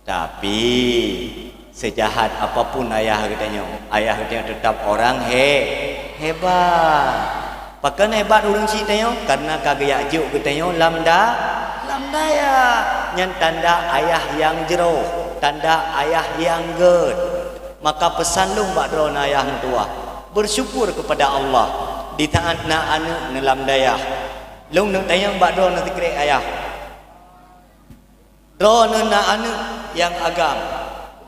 Tapi, seujahat apapun ayah geutanyoe, ayah geutanyoe teutap orang he-, hebat. Pakon hebat ureuëng chik tanyoe? Karena ka geujak jok geutanyoe lam da-, lam dayah. Nyan tanda ayah nyang jroh, tanda ayah nyang gét. Maka peusan lôn bak droeneuh ayah meutuwah, bersyukur kepada Allah di saat na aneuëk neuh lam dayah. Lôn neuk tanyong bak droeneuh sikrek ayah. Droeneuh na aneuëk nyang agam,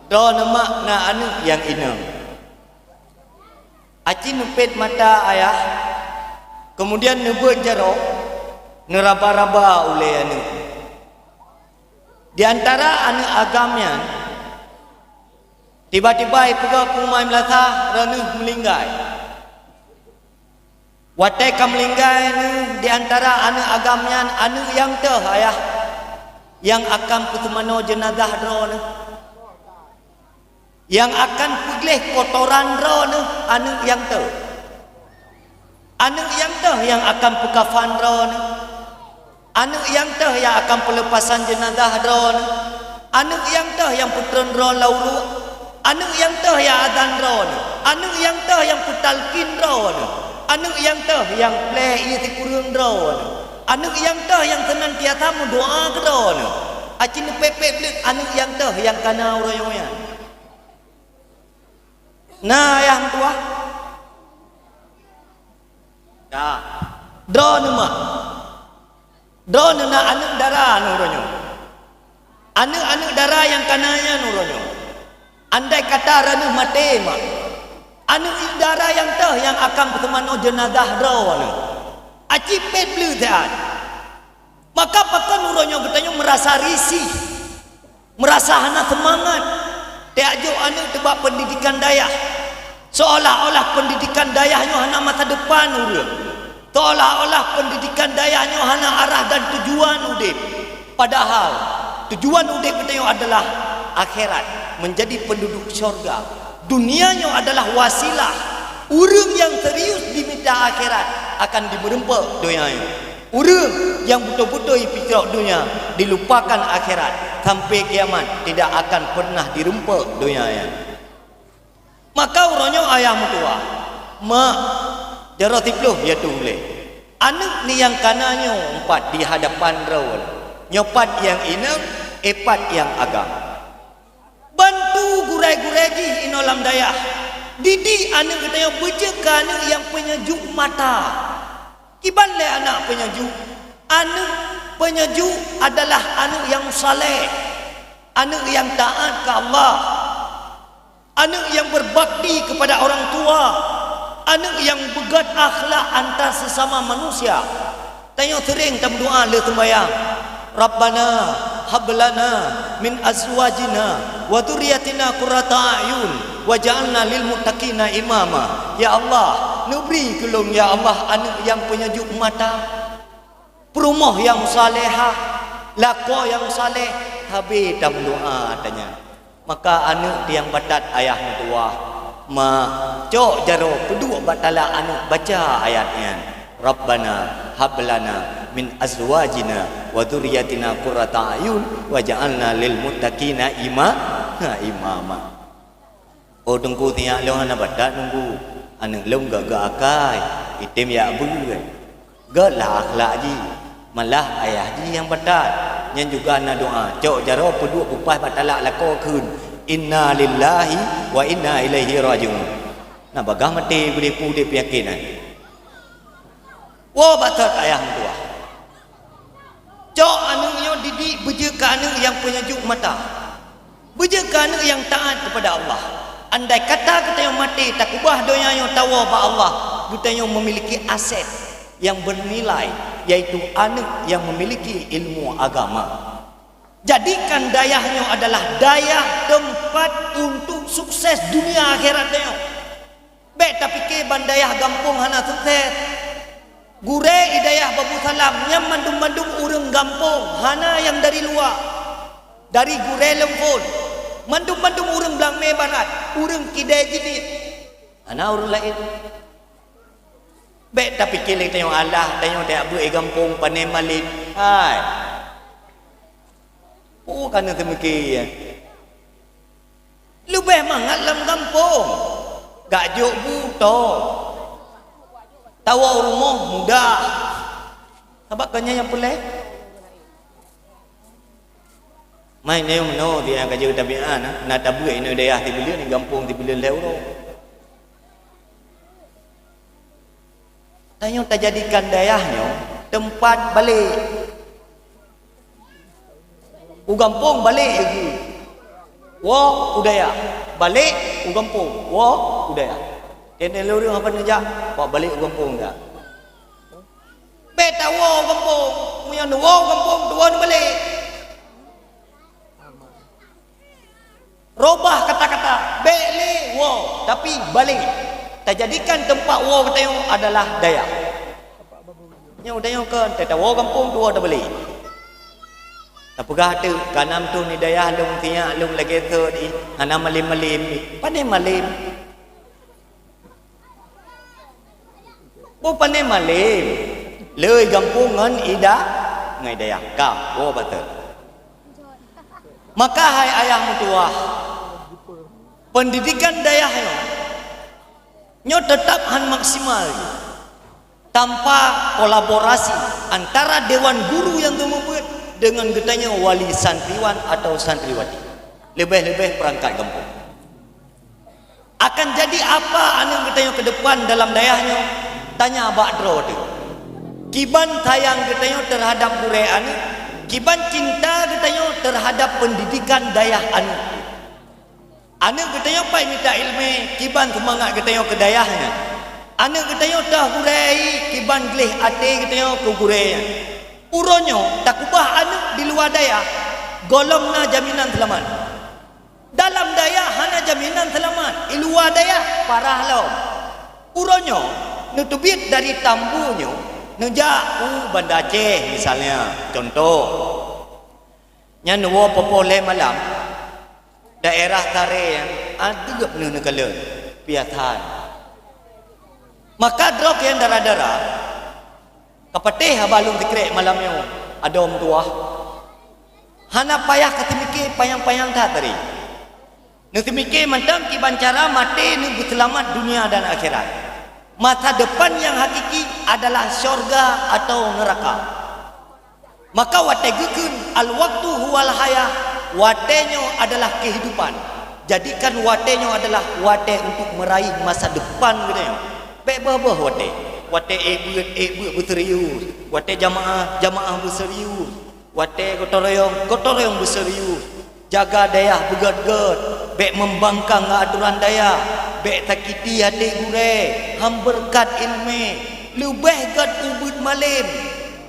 droeneuh mak na aneuëk nyang inong. Aci neupet mata ayah, keumudian neubeuet jaroe, neuraba-raba ulée aneuëk. Di antara aneuëk agam nyan, tiba-tiba ipeugah keu uma meulasah, droeneuh meulinggai. Watée ka meulinggai neuh, di antara aneuëk agam nyan, aneuëk nyang teuh ayah, nyang akan peuseumanoe jeunazah droeneuh, nyang akan peugleh kotoran droeneuh, aneuëk nyang teuh. Aneuëk nyang teuh nyang akan peukafan droeneuh. Aneuëk nyang teuh nyang akan peuleupasan jeunazah droeneuh. Aneuëk nyang teuh nyang peutreun droe lam uruek. Aneuëk nyang teuh nyang azan droeneuh. Aneuëk nyang teuh nyang peutalkin droeneuh. Aneuëk nyang teuh nyang pleh ié sikureueng droeneuh. Aneuëk nyang teuh nyang seunantiasa meudoá keu droeneuh. Aci neupet-pet bleuet aneuëk nyang teuh nyang kana uroe nyoe nyan. Na ayah meutuwah? Dah. Droeneuh mak. Droeneuh na aneuëk dara neuh uroe nyoe. Aneuëk-aneuëk dara nyang kana nyan uroe nyoe. Andai kata droeneuh maté mak, aneuëk dara nyang teuh nyang akan peuseumanoe jeunazah droeneuh. Aci pet bleuet siat. Maka pakon uroe nyoe geutanyoe meurasa risih? Meurasa hana seumangat, tajak jok aneuëk teuh bak peundidikan dayah, seolah-olah peundidikan dayah nyoe hana masa depan ureuëng, seolah-olah peundidikan dayah nyoe hana arah dan tujuan udeb. Padahal, tujuan udeb geutanyoe adalah akhirat, meunjadi peunduduek syurga. Dunia nyoe adalah wasilah. Ureuëng nyang serius dimita akhirat akan jimeureumpok donya nyoe. Ureuëng nyang beutôi-beutôi jipitrok donya, dilupakan akhirat, sampai kiamat tidak akan pernah jirumpok donya nyan. Maka uroe nyoe ayah meutuwah, mak, jaroe siplôh ya tuléh. Aneuëk ni nyang kana nyoe empat di hadapan droe, nyoe pat nyang inong, eh pat nyang agam. Bantu gurée-gurée jih inoe lam dayah. Didik aneuëk geutanyoe beujeuet keu aneuëk nyang peunyejuk mata. Kiban lé aneuëk peunyejuk? Aneuëk peunyejuk adalah aneuëk nyang saleh, aneuëk nyang taát keu Allah, aneuëk nyang berbakti kepada orang tua, aneuëk nyang beugét akhlak antar sesama manusia. Tanyoe seuréng tameudoá lheueh seumayang, "Rabbana hab lana min azwajina wa dzurriyyatina qurrata a'yun waj'alna lil muttaqina imama." Ya Allah, neubri keu lôn, ya Allah, aneuëk nyang peunyejuk mata, peurumoh nyang salehah, lakoe nyang saleh, sabe tameudoá tanyan. Maka aneuëk nyang batat ayah meutuwah, ma, cok jaroe peuduek bak talak aneuëk baca ayat nyan, "Rabbana hab lana min azwajina wa dzurriyyatina qurrata a'yun waj'alna lil muttaqina ima-, ha, imama." Oh, teungku, sinyak lôn hana batat, teungku. Aneuëk lôn gét-gét akai, item jak beuet. Gét lah akhlak jih, malah ayah jih nyang batat. Nyan juga na doá, cok jaroe peuduek peupaih bak talak lakoe kheun, "Inna lillahi wa inna ilaihi raji'un." Na bagaih maté beudé pu dé peunyakét nyan. Woe bak that ayah meutuwah. Cok aneuëk nyoe didik beujeuet keu aneuëk nyang peunyejuk mata. Beujeuet keu aneuëk nyang taát keupada Allah. Andai kata geutanyoe maté takeubah donya nyoe tawoe bak Allah, geutanyoe meumiliki aset nyang beunilai, yaitu aneuëk nyang meumiliki ilmu agama. Jadikan dayah nyoe adalah dayah teumpat untuk sukses dunia akhirat tanyoe. Bék tapike ban dayah gampông hana sukses. Gurée i dayah Babu Salam nyan mandum-mandum ureuëng gampông, hana nyang dari luwa. Dari gurée Leungphon, mandum-mandum ureuëng Blang Mé Barat, ureuëng Kidai Jidit. Hana ureuëng laén. Bék tapike lé tanyoe alah, tanyoe tajak beuet i gampông pané malem. Hai. Peue ka neuteumiké, ya? Leubeh mangat lam gampông. Gak jok bu to. Tawoe rumoh mudah. Sabab kon nyan nyang peureulée. Mai nyoe meunoe dia ka jeuet tabiat na, na tabeuet inoe dayah sibuleuen, gampông sibuleuen lhée uroe. Tanyoe tajadikan dayah nyoe teumpat balek. U gampông balek laju. Woe u dayah. Balek u gampông. Woe u dayah. Teuntée lôn ureuëng haba neujak, bak balek u gampông dah. Bék tawoe u gampông. Meunyoe neuwoe u gampông, tuwoe neubalek. Robah kata-kata, bék lé woe, tapi balek. Tajadikan teumpat woe geutanyoe adalah dayah. Nyoe geutanyoe kon, tatawoe gampông tuwoe tabalek. Tapeugah teuk, ka nam thon di dayah lôn sinyak lôn lagée sot ih, hana malem-malem ih. Pané malem? Bukon pané malem, lé i gampông ngon i da-, ngon i dayah ka, woe bateue. Maka hai ayah meutuwah, peundidikan dayah nyoe, nyoe teutap hán maksimal tanpa kolaborasi antara dewan guru nyang geumeubeuet deungon geutanyoe wali santriwan atawa santriwati, leubeh-leubeh peurangkat gampông. Akan jadi apa aneuëk geutanyoe keudepan dalam dayah nyoe? Tanya bak droe teuh. Kiban sayang geutanyoe teuhadab gurée aneuëk, kiban cinta geutanyoe teuhadab peundidikan dayah aneuëk. Aneuëk geutanyoe pai mita iéleumé, kiban seumangat geutanyoe keu dayah nyan. Aneuëk geutanyoe toh gurée, kiban gleh até geutanyoe keu gurée nyan. Uroe nyoe takeubah aneuëk di luwa dayah, gohlom na jaminan seulamat. Dalam dayah hana jaminan seulamat, i luwa dayah parah lom. Uroe nyoe neuteubiet dari Tambu nyoe neujak u Banda Aceh misalnya, contoh. Nyan neuwoe poh-poh lhée malam, daerah Taré nyan adeuk neuh neukalon, biasa. Maka droe nyang dara-dara, ka patéh haba lôn sikrek malam nyoe, adoe meutuwah. Hana payah ka teumike panyang-panyang that tadi. Neuteumiké mantong kiban cara maté neubeuseulamat dunia dan akhirat. Masa depan nyang hakiki adalah syurga atawa neuraka. Maka watée geukheun, "Al-waqtu huwal hayah," watée nyoe adalah kehidupan. Jadikan watée nyoe adalah watée untuk meraih masa depan geutanyoe. Bék boh-boh watée. Watée ék beuet, ék beuet beuserius. Watée jamaah, jamaah beuserius. Watée gotong royong, gotong royong beuserius. Jaga dayah beugét-gét, bék meumbangkang ngon atoran dayah, bék sakiti até gurée, han beureukat iéleumé. Leubeh gét ubeuet malem,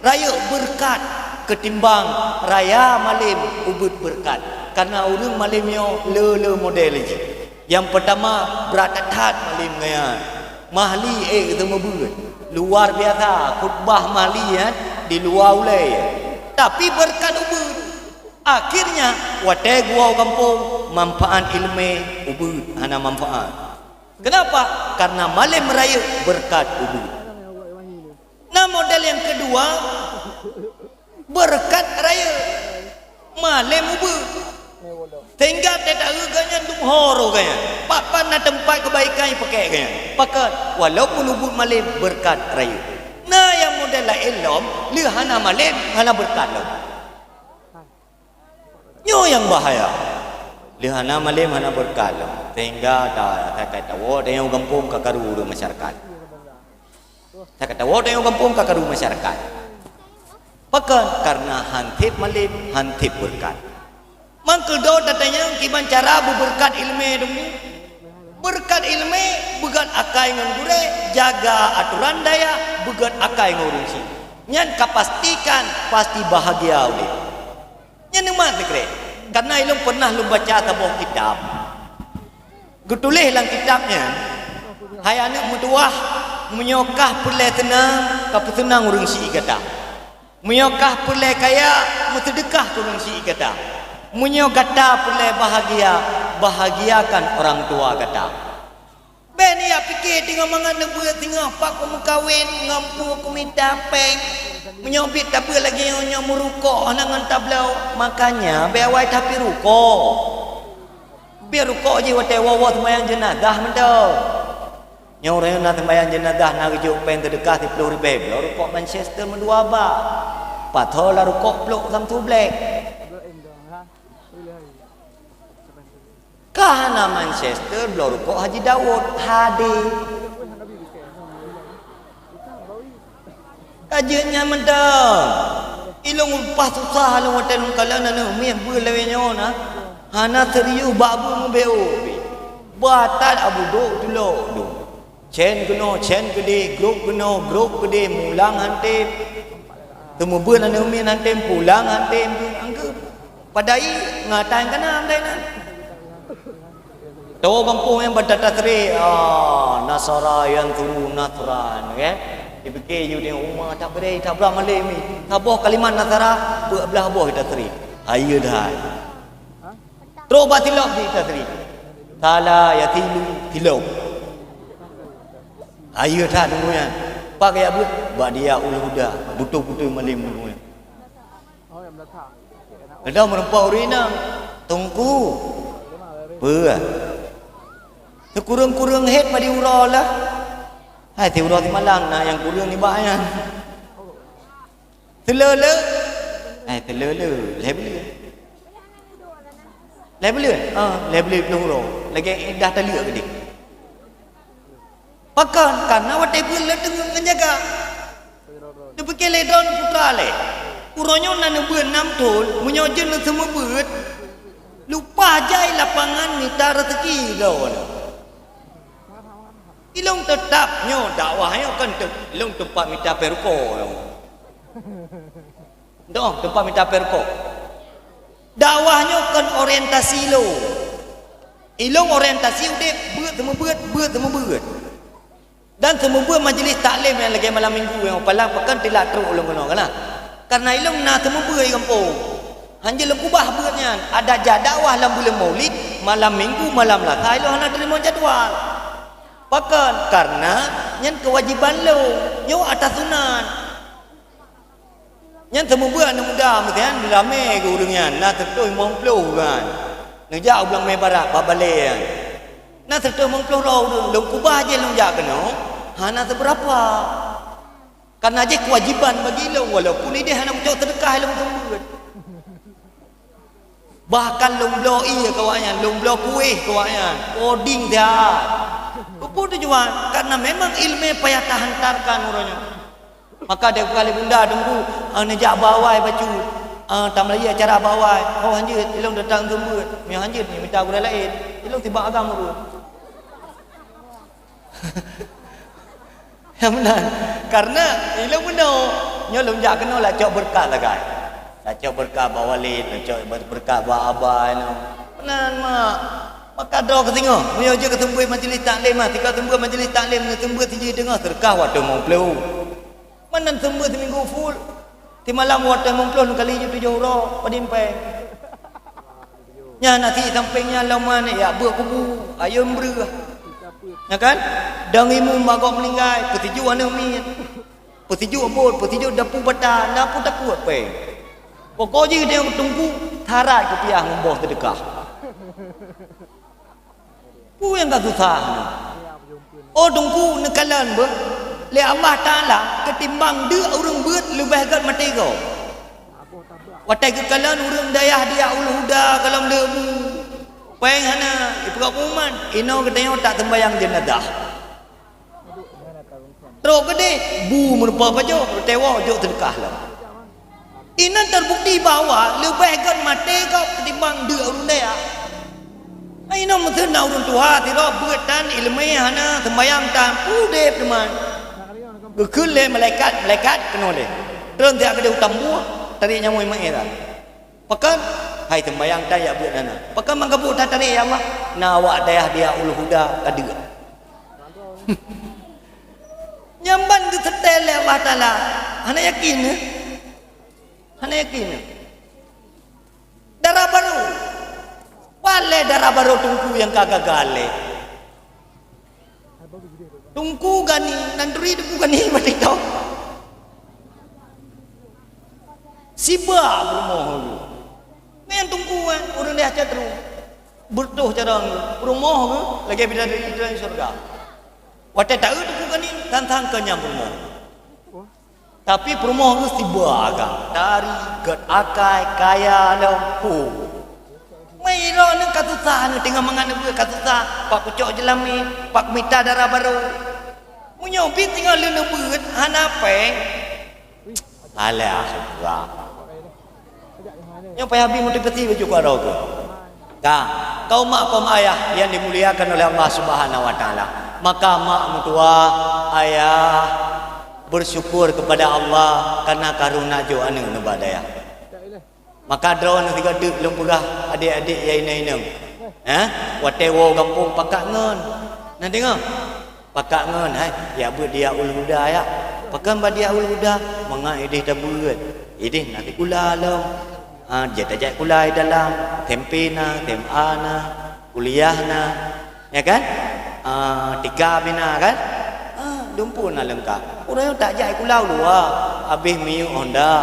rayeuk beureukat, keutimbang raya malem ubeuet beureukat. Kareuna ureuëng malem nyoe le-le model jih. Nyang peutama, brat that-that malem nyan. Mahli ék teumeubeuet. Luar biasa, khutbah Mahli nyan di luwa ulée. Tapi beureukat ubeuet. Akhirnya, watée geuwoe u gampông, manfaat iéleumé ubeuet hana manfaat. Kenapa? Karena malem rayeuk beureukat ubeuet. Nah, model nyang keudua, beureukat rayeuk. Malem ubeuet. Sehingga teuta geuh geuhnyan dum ho roh geuhnyan. Pakon na teumpat keubaikan pake geuhnyan. Pakon, walaupun ubeuet malem beureukat rayeuk. Nah, nyang model laén lom, lheueh hana malem, hana beureukat lom. Nyoe nyang bahaya. Lheueh hana malem hana beureukat lom. Sehingga ta-, ta-, ta-, tawoe tanyoe u gampông ka karu ureuëng masyarakat. Tawoe tanyoe u gampông ka karu masyarakat. Pakon? Karena han tieb malem, han tieb beureukat. Mangkeudo tatanyong kiban cara beubeureukat iéleumé dum nyoe. Beureukat iéleumé, beugét akai ngon gurée, jaga atoran dayah, beugét akai ngon ureuëng syiek. Nyan ka pastikan pasti bahagia udeb. Nyan neumat sikrek, karena ilôn pernah lôn baca saboh kitab. Geutuléh lam kitab nyan, Hai aneuk meutuwah, meunyoe kah peureulée seunang, ka peuseunang ureuëng syiek gata. Meunyoe kah peureulée kaya, meuseudeukah keu ureuëng syiek gata. Meunyoe gata peureulée bahagia, bahagiakan orang tua gata. Bék neujak pike teungoh mangat neubeuet singoh pat kumeukawen ngon peue kumita péng. Meunyoe biet tabeuet lagée nyoe, nyoe meurukok hana ngon tabloe, makanya bék awai tapi rukok. Pih rukok jih watée woe-woe seumayang jeunazah mantong. Nyoe ureuëng na seumayang jeunazah na geujok péng seudeukah siplôh ribée bloe rukok Manchester meudua bak. Pathô lam rukok plôk Samsung Black. Ka hana Manchester bloe rukok Haji Daud, hadé. Ka jeuet nyan mantong. Ilôn upah susah lôn watée lôn kalon aneuk miet beuet lawée nyoe na. Hana serius bak beuet meubeuet. Bah that Abu Duk tulok dum. Cen keunoe, cen keudeh, grôp keunoe, grôp keudeh, mulang hantem. Teumeubeuet aneuk miet hantem, pulang hantem, anggeup. Padahai ngatang kana andai nan. Tahu gampông nyang bak tasri, ah, nasara yansuru nasran, kan? Dipike yue di uma tak beri, tak beurah malem ni. Saboh kalimat nasara, peuet blah boh tasri. Hayeue that. Trok bak tilok di tasri. Sala yasilu tilok. Hayeue that deungon nyan. Pak gaya buet, bak dia ulu huda, beutôi-beutôi malem deungon nyan. Leudah meureumpok ureuëng inong, "Teungku, peue? Sikureueng-kureueng hét madi uroe lah." Hai, siuroe simalam na nyang kureueng nibak nyan. Seuleu-leu, hai, seuleu-leu, lhée buleuen. Lhée buleuen? Ah, lhée buleuen ploh uroe. Lagée iddah taleuek keudeh. Pakon? Karena watée beuet lé teungeut ngon jaga. Neupike lé droeneuh putra lé. Uroe nyoe na neubeuet nam thon, meunyoe jeuet neuseumeubeuet, leupah jai lapangan mita raseuki droeneuh. Ilôn teutap nyoe dakwah nyoe kon te-, ilôn teumpat mita perko nyoe. Dong, teumpat mita perko. Dakwah nyoe kon orientasi lôn. Ilôn orientasi udeb, beuet seumeubeuet, beuet seumeubeuet. Dan seumeubeuet majlis taklim nyang lagée malam minggu nyang palang pekan tilak trok ulôn keunoe kana. Karena ilôn na seumeubeuet di gampông. Hanjeuet lôn kubah beuet nyan, adak jak dakwah lam buleuen Maulid, malam minggu, malam Lasa ilôn hana teurimong jadwal. Pakon? Karena nyan keuwajiban lôn, nyoe atas sunat. Nyan seumeubeuet aneuk muda meusian ramé geu ureuëng nyan, na seureutôh limong ploh kan. Neujak u Blang Mé Barat, bak balée nyan. Na seureutôh limong ploh droe ureuëng, lôn kubah jih lôn jak keunoe, hana seubeurapa. Karena jih keuwajiban bagi lôn, walaupun ideh hana kucok seudeukah lôn seumeubeuet. Bahkan lôn bloe ié keu awaknyan, lôn bloe kueh keu awaknyan, poding siat. Keupeue tujuan? Karena memang iéleumé payah tahantarkan uroe nyoe. Maka deuh kali bunda teungku, ah, neujak bawai bacut, ah, tameulayeue acara bawai. Oh hanjeuet, ilôn datang seumeubeuet. Meunyoe hanjeuet, mita gurée laén. Ilôn sibak agam ureuëng. Ya meunan. Karena ilôn meunoe, nyoe lôn jak keunoe lacok beureukat sagai. Lacok beureukat bak walid, lacok beureukat bak aba nyoe. Meunan mak. Maka droe keu singoh, meunyoe jeuet keu seumeubeuet majlis taklim ah, tika seumeubeuet majlis taklim, seumeubeuet sijih teungoh seudeukah watée limong ploh. Meunan seumeubeuet siminggu full. Simalam watée limong ploh neukali jih tujoh uroe, padum péng. Nyan nasi sampéng nyan lom nyan, yak beuet kubu, ayam breuh. Ya kan? Dang imum bak gob meuninggai, peusijuek aneuk miet. Peusijuek bot, peusijuek dapu bata, na peue takot péng. Pokok jih deuh teungku, syarat kupiah ngon boh seudeukah. Peue nyang ka susah nyoe? Oh teungku, neukalon beuh, lé Allah Taala keutimbang deuk ureuëng beuet leubeh gét maté gob. Watée geukalon ureuëng dayah di Ulu Huda golom leubu, péng hana, ipeugah pengumuman, inoe geutanyoe tak seumbayang jeunazah. Trok keudeh, bu meurupa pajoh, teuwoe jok seudeukah lom. Inan terbukti bahwa leubeh gét maté gob ketimbang deuk ureuëng dayah. Hai inoe meuteun na ureuëng tuha sidroe beuet tan iéleumé hana seumbayang tan udeb teuma. Geukheun lé malaikat, malaikat keunoe lé. Treun siat keudeh u tambuah, tarék nyawöng maé tan. Pakon? Hai seumbayang tan yak beuet hana. Pakon manggabuek tatarék ya Allah? Na awak dayah di Ulu Huda ka deuk. Nyan ban geuseutée lé Allah Taala. Hana yakin, eh? Hana yakin, eh? Dara barô. Palée dara barô teungku nyang ka gagal lé. Teungku Gani, nan turi Teungku Gani bak TikTok. Siba peurumoh geuh. Nyan teungku, eh, ureuëng deh Aceh Teru. Beureutoh carông geuh. Peurumoh geuh lagée bidadari di syeuruga. Watée taeu Teungku Gani, sang-sang keu nyang peurumoh. Tapi peurumoh geuh siba agam, tari, gét akai, kaya lom, hu. Meunyoe droeneuh ka susah, neuh teungoh mangat neubeuet ka susah, pat kucok jeulamé, pat kumita dara barô. Meunyoe pih teungoh lheueh neubeuet hana péng, alah, susah. Nyang payah bri motivasi baju kuat roh tu. Ka, kaum mak, kaum ayah yang dimuliakan oleh Allah Subhanahu wa Taala. Maka mak meutuah, ayah bersyukur kepada Allah karena karu na jok aneuk nibak dayah. Maka droeneuh sigoe teuk lôn peugah adék-adék nyang inong-inong. Ha? Watée woe gampông pakat ngon. Na deungoe? Pakat ngon, hai, jak beuet di Darul Huda, jak. Pakon bak di Darul Huda? Mangat ideh tabeuet. Ideh na sikula lom. Ha, jeuet tajak sikula di dalam. SMP na, SMA na, kuliah na. Ya kan? Ha, tika bina kan? Ha, dumpeue na leungkap. Ureuëng nyang tajak sikula u luwa, habéh miyueb Honda.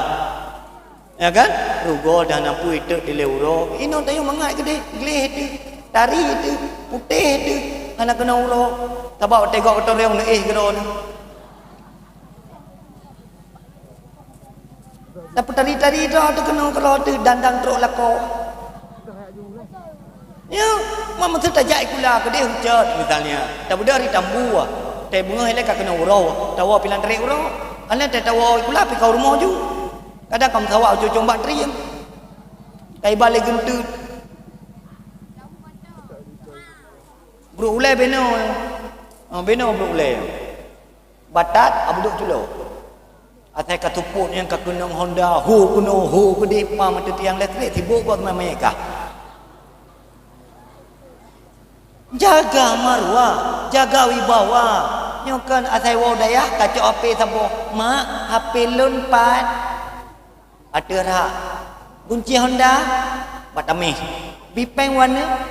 Ya kan? Rugoe dan ampui teuk dilée uroe. Inong tanyoe mangat keudeh, gleh teuh, tari teuh, putéh teuh, hana keunong uroe. Sabab watée gok geutorong neuéh keudroe nyoe. Tapi tari-tari droe teuh keunong keudroe teuh, dandang trok lakoe. Ya, mak meuseue tajak sikula keudeh hucot misalnya. Tabeudôh di Tambua. Tée beungoh ilée ka keunong uroe. Tawoe pilan trek uroe. Alèh tée tawoe sikula pih ka u rumoh ju. Kadang ka meusawa ucong-ucong bak trieng. Ka iba lé geunteut. Brôk ulée beno. Oh, beno brôk ulée. Batat, abudok culo. Asai ka tupot nyang ka keunong Honda, ho keunoe, ho keudeh, pam ateueh tiang listrik, sibok bak meumeukah. Jaga maruah, jaga wibawa. Nyoe kan asai woe dayah, kacok H P saboh. "Mak, H P lôn pat." Ateueh rak. Gunci Honda, bak taméh. Bipeng warna.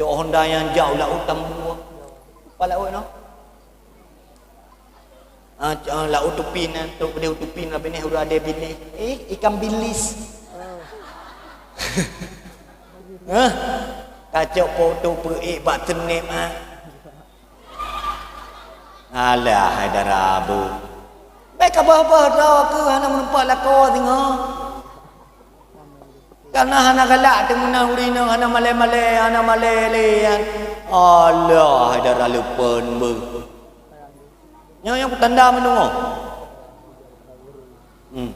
Cok Honda nyang jak u laôt Tambua. Pat laôt nyoe? Ah, c-, ah, laôt Tupi na, trok keudeh u Tupi na, binéh uroe adé binéh. Eh, ikan bilis. Hah? Kacok poto peuék bak teuneb, ah. Alah, hai dara bu. Bèk ka boh-boh droe keuh hana meureumpok lakoe singoh. Karena hana galak teumeunan ureueng inong, hana malèe-malèe, hana malèe lé nyan. Alah, hai dara leupeuen beuh. Nyoe nyang peutanda meunungoe. Hmm.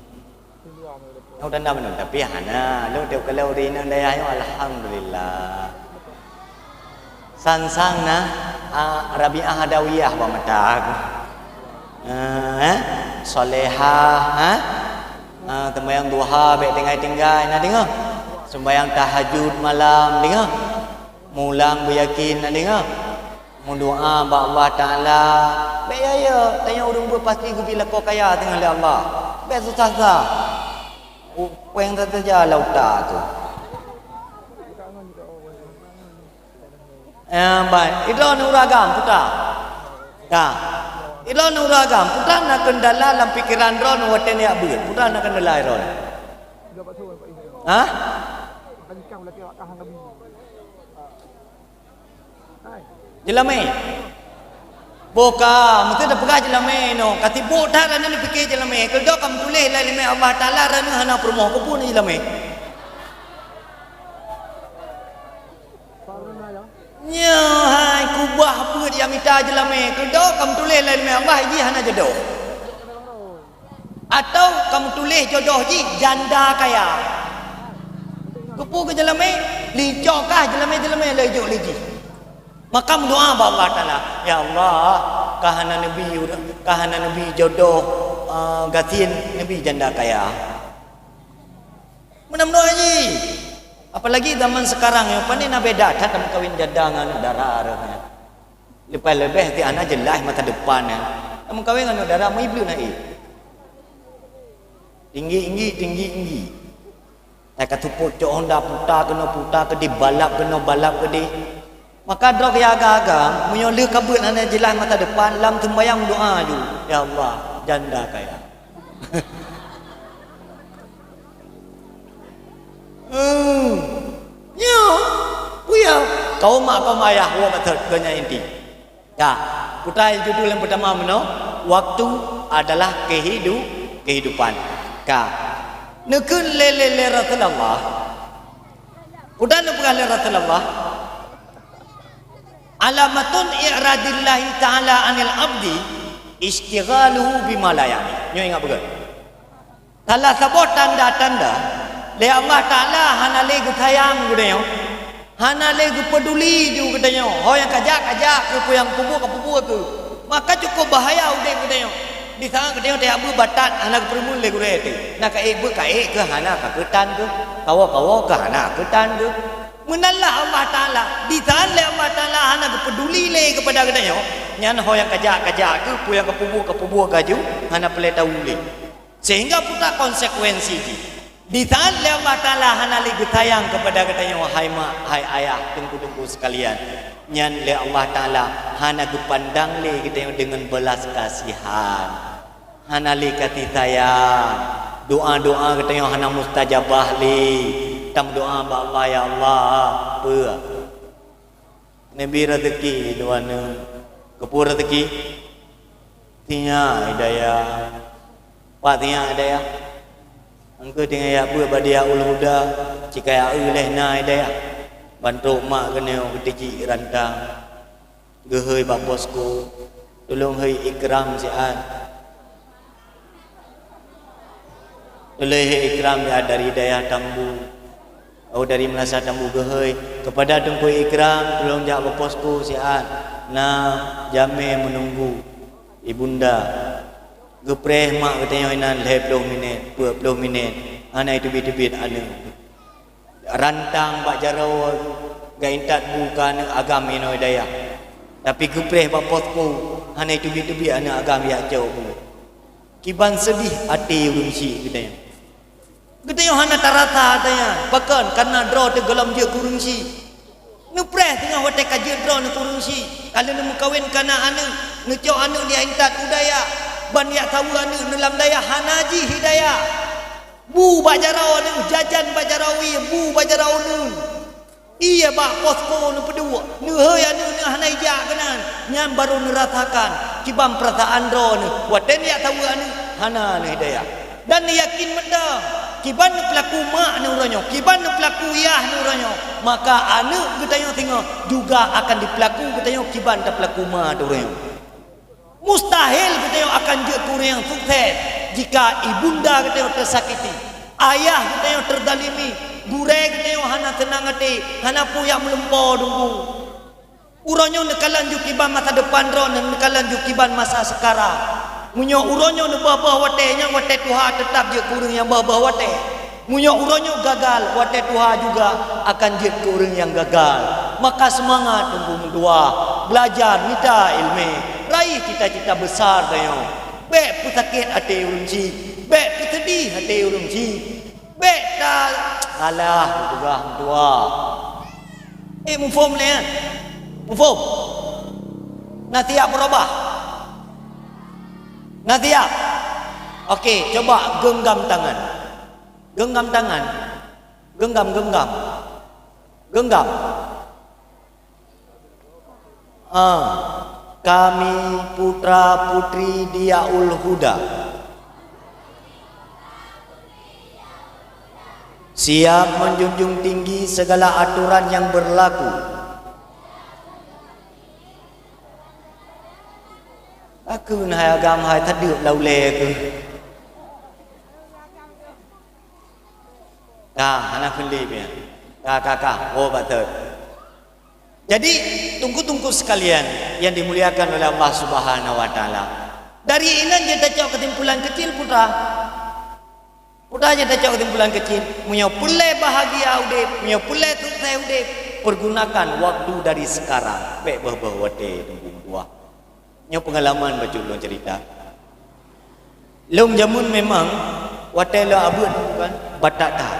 Nyoe peutanda meunungoe, tapi hana. Lôn teuh kalau di inong dayah nyoe, alhamdulillah. Sang-sang na, a, Rabi'ah Adawiyah bak mata aku. Ah, eh? Salehah, eh? Ah, sembahyang duha bèk tinggai-tinggai, na deungö? Sembahyang tahajud malam, deungö? Mulang beuyakin, na deungö? Meudoa bak Allah Taala, bèk ya-ya, tanyoe ureueng beuh pasti geubri lakoe kaya teungoh lé Allah. Bèk susah-susah. Upeng saja lauta tu. Eh, bai, idroeneuh ureueng agam, puta. Ka. Idroeneuh ureueng agam, puta na kendala lam pikeran droeneuh watèe neujak beuet. Puta na kendala idroeneuh. Hah? Jeulamé. Boh ka, meusti tapeugah jeulamé nyoe. Ka sibok that droeneuh neupike jeulamé. Keudoe ka meutuléh lam ileumèe Allah Taala droeneuh hana peurumoh. Keupeue na jeulamé? Nyoe hai kubah beuet nyang mita jeulamé, keudoe ka meutuléh lam ileumèe Allah jih hana jodoh. Atau ka meutuléh jodoh jih janda kaya. Keupeue keu jeulamé? Lincok kah jeulamé-jeulamé lé jok lé jih. Maka meudoa bak Allah Taala, "Ya Allah, ka hana neubi, ka hana neubi jodoh, eh, gasien, neubi janda kaya." Meunan meudoa jih. Apalagi zaman sekarang nyoe, pane na beda that lam kawin janda ngon dara reuh nyan. Leubeh-leubeh ti hana jeulaih masa depan nyan. Meukawen ngon aneuk dara, meuibleuh na ék. Tinggi-tinggi, tinggi-tinggi. Ka tupot cok honda, puta keunoe, puta keudéh, balap keunoe, balap keudéh. Maka droe nyang agam-agam, meunyoe lheueh ka beuet hana jeulaih masa depan, lam seumbahyang doa ju, "Ya Allah, janda kaya." Hmm. Nyo. Kuya. Kaum mak, kaum ayah, woe bacut, keu nyan inti. Ka. Peue judul nyang peutama meunoe, waktu adalah kehidu-, kehidupan. Ka. Neukheun lé, lé, lé Rasulullah. Peue neupeugah lé Rasulullah? Alamatun i'radillahi ta'ala 'anil 'abdi istighaluhu bima la ya'ni. Nyoe ingat beugét. Salah saboh tanda-tanda lé Allah Taala hana lé geusayang geutanyoe, hana lé geupeuduli ju geutanyoe. Ho nyang kajak, kajak keuh, peue nyang peubuet, ka peubuet keuh. Maka cukup bahaya udeb geutanyoe. Di saat geutanyoe tajak beuet batat hana geupeureumeun lé gurée teuh. Na ka ék beuet ka ék keuh, hana ka keutan keuh. Kawoe-kawoe keuh hana keutan keuh. Meunan lah Allah Taala, di saat lé Allah Taala hana geupeuduli lé keupada geutanyoe, nyan ho nyang kajak, kajak keuh, peue nyang ka peubuet, ka peubuet keuh ju, hana peureulée tahu lé. Sehingga peue konsekuensi jih. Di saat lé Allah Taala hana lé geusayang keupada geutanyoe, hai mak, hai ayah, teungku-teungku sekalian, nyan lé Allah Taala hana geupandang lé geutanyoe deungon beulas kasihan. Hana lé kasih sayang. Doa-doa geutanyoe hana mustajabah lé. Tameudoa bak Allah, "Ya Allah, peue? Neubi raseuki lôn aneuk." Keupeue raseuki? Sinyak hidayah. Pat sinyak hidayah? Engkeu tinggai jak beuet bak Diyaul Huda, ci kajak eu lé na hidayah. Ban trok mak keunoe geutijik rantang. Geuhôi bak posko, tulông hôi ikram siat. Tulông hôi ikram siat dari dayah Tambu. Oh, dari Meulasa Tambu geuhôi. Keupada Teungku Ikram, tulông jak bak posko siat. Na jamé meununggu ibunda. Geupreh mak geutanyoe inan lhée ploh minét, peuet ploh minét. Hana iteubiet-teubiet aneuk. Rantang bak jaroe geuintat bu keu aneuk agam inoe dayah. Tapi geupreh bak posko, hana iteubiet-teubiet aneuk agam jak cok bu. Kiban seudeh até ureuëng syik geutanyoe. Geutanyoe hana tarasa até nyan, pakon? Kareuna droe teuh gohlom jeuet keu ureuëng syik. Neupreh teungoh watée ka jeuet droe nyoe keu ureuëng syik. Ka lheueh neumeukawen ka na aneuk, neucok aneuk jak intat u dayah, ban jak saweue aneuk neulam dayah hana jih hidayah. Bu bak jaroe neuh, jajan bak jaroe wie, bu bak jaroe neuh. Ie bak posko neupeuduek, neuhôi aneuk neuh hana ijak keunan. Nyan barô neurasakan kiban peurasaan droe neuh watée neujak saweue aneuk hana neuh hidayah. Dan neuyakin mantong, kiban neupeulaku mak neuh uroe nyoe, kiban neupeulaku yah neuh uroe nyoe, maka aneuk geutanyoe singoh juga akan dipeulaku geutanyoe kiban tapeulaku ma teuh uroe nyoe. Mustahil geutanyoe akan jeuet keu ureuëng nyang sukses jika ibunda geutanyoe teusakiti, ayah geutanyoe teuzalimi, gurée geutanyoe hana seunang até, hana peue jak meulumpoe dunggu. Uroe nyoe neukalon ju kiban masa depan droeneuh, neukalon ju kiban masa seukara. Meunyoe uroe nyoe neubah-bah watée, nyang watée tuha teutab jeuet keu ureuëng nyang bah-bah watée. Meunyoe uroe nyoe gagal, watée tuha juga akan jeuet keu ureuëng nyang gagal. Maka seumangat teungku meutuah, beulajar mita iéleumé, raih cita-cita besar tanyoe. Bék peusakét até ureuëng syik, bék peuseudeh até ureuëng syik, bék ta-, alah, peugah meutuah. Eh, muphom lé, eh? Muphom? Na siap beurubah? Na siap? Oke, coba genggam tangan. Genggam tangan. Genggam, genggam. Genggam. Ah, kami putra-putri Diyaul Huda siap menjunjung tinggi segala aturan yang berlaku. Aku hai agam hai tadeup lau lé aku. Ka, hana kheun lé pian. Ka, ka, ka. Oh, bacut. Jadi, teungku-teungku sekalian yang dimuliakan oleh Allah Subhanahu wa Taala, dari inan jeuet tacok kesimpulan kecil, putra. Putra jeuet tacok kesimpulan kecil. Meunyoe peureulée bahagia udeb, meunyoe peureulée sukses udeb, pergunakan waktu dari sekarang. Bèk beuh-beuh watèe teungku meutuah. Nyoe peungalaman bacut lôn cerita. Lôn jameun memang watèe lôn abeuet kan, batat that.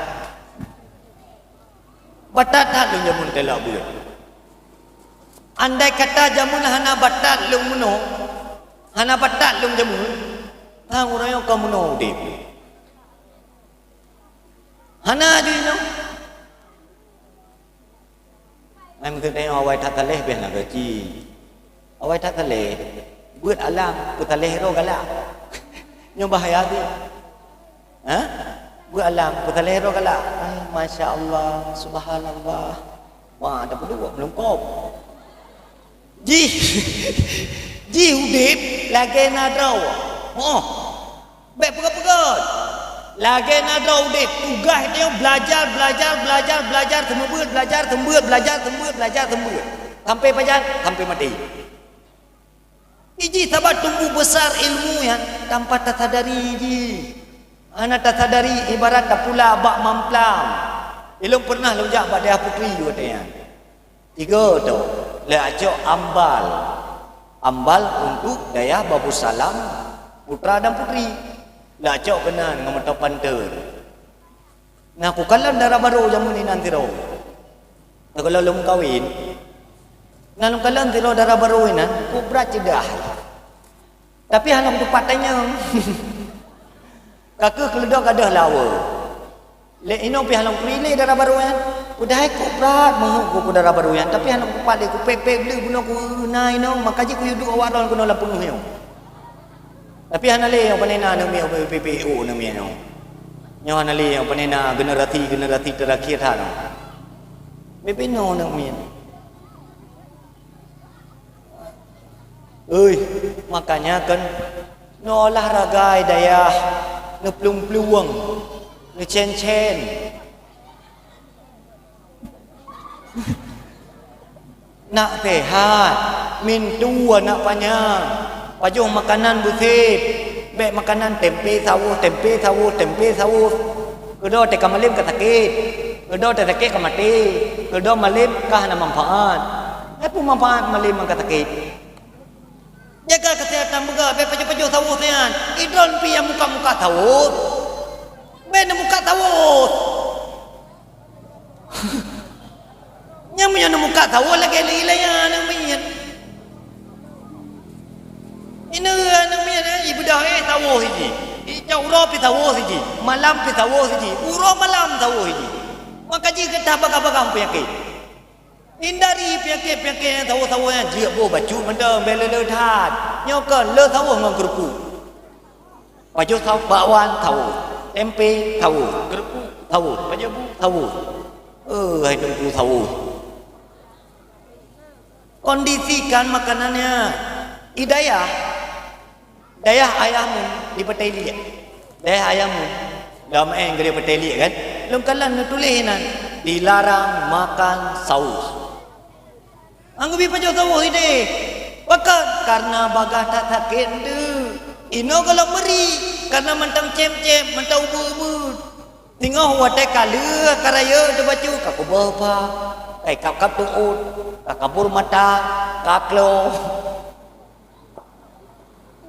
Batat that lôn jameun watèe lôn abeuet. Andai kata jameun hana batat lôn meunoe, hana batat lôn jameun, tang uroe nyoe ka meunoe udép. Hana jinoe. Ai meuteumèe awai that taléh bèh na gaji. Awai that taléh, beuet alam, peutalèh droe galak. Nyoe bahaya teuh. Ha? Beuet alam, peutalèh droe galak. Ai, masya Allah, subhanallah. Wah, ada peuduek meulungkop. Jih, jih udép lagèe na droe. Oh. Bèk peugah-peugah. Lagèe na droe udép, tugaih tanyoe belajar, belajar, belajar, belajar, seumeubeuet, belajar, seumeubeuet, belajar, seumeubeuet, belajar, seumeubeuet. Sampai pajan? Sampai maté. Iji sabab tumbuh besar ilmu nyan tanpa tasadari jih. Hana tasadari ibarat tapula bak mamplam. Ilôn pernah lôn jak bak dayah putri watèe nyan. Tiga tu, leucok ambal. Ambal untuk dayah Babussalam, putra dan putri. Leucok keunan ngon meutopan teuh. Nah, kukalon dara barô jameun inan sidroe. Takalon lôn meukawen. Nah, lôn kalon sidroe dara barô inan, ku brat ceudah. Tapi hana kutupat tanyong. Ka keuh keuleudok gadôh lawa. Lé inoe pih hana kutupat lé dara barô nyan. Padahai kok brat meuheuet ku dara barô nyan, tapi hana kutupat lé, kupék-pék bleue bunoe ku na inoe, maka jih kuyue duek awak droen keunoe lam peungeuh nyoe. Tapi hana lé nyang panena aneuk miet, B P O aneuk miet nyoe. Nyoe hana lé nyang panena generasi-generasi terakhir that nyoe. B P O aneuk miet. Ui, makanya kan neuolahraga i dayah, neuplueng-plueng, neucen-cen. Nak sehat, mintu aneuk panyang, pajoh makanan beusép, bèk makanan tempe saus, tempe saus, tempe saus. Keudoe teuka malém ka sakét, keudoe teusakét ka maté, keudoe malém ka hana manfaat. Ai peue manfaat malém ngon ka sakét? Jaga kesehatan beugöt, bèk pajoh-pajoh saus nyan. Idroen pih nyang muka-muka saus. Bèk neumuka saus. Nyang meunyoe neumuka saus lagèe lé ilèe nyan, aneuk miet. Ineuk aneuk miet, eh, ibeudoh, eh, saus siji. Icok uroe pih saus siji. Malam pih saus siji. Uroe malam saus siji. Maka jih geutanyoe bagah-bagah peunyakét. Hindari peunyakét-peunyakét nyang saus-saus nyan, jeuet boh bacut mantong, bèk le-le that. Nyoe kon le saus ngon keureupuk. Pajoh saus, bakwan saus, tempe saus, keureupuk saus, pajoh bu saus. Eh, hai teungku saus. Kondisikan makanan nyan. I dayah, dayah ayah mu di Batèe Iliek. Dayah ayah mu. Lam éng geude Batèe Iliek kan? Lôn kalon neutuléh inan, dilarang makan saus. Anggubi pajoh saus idéh. Pakon? Karena bagah that sakét enteuk. Inoe gohlom meuri, karena mantong cém-cém, mantong ubeut-ubeut. Singoh watèe ka lheueh ka rayeuk teubacut, ka kuboh pha, ka ikab-kab teuôt, ka kabur mata, ka klo.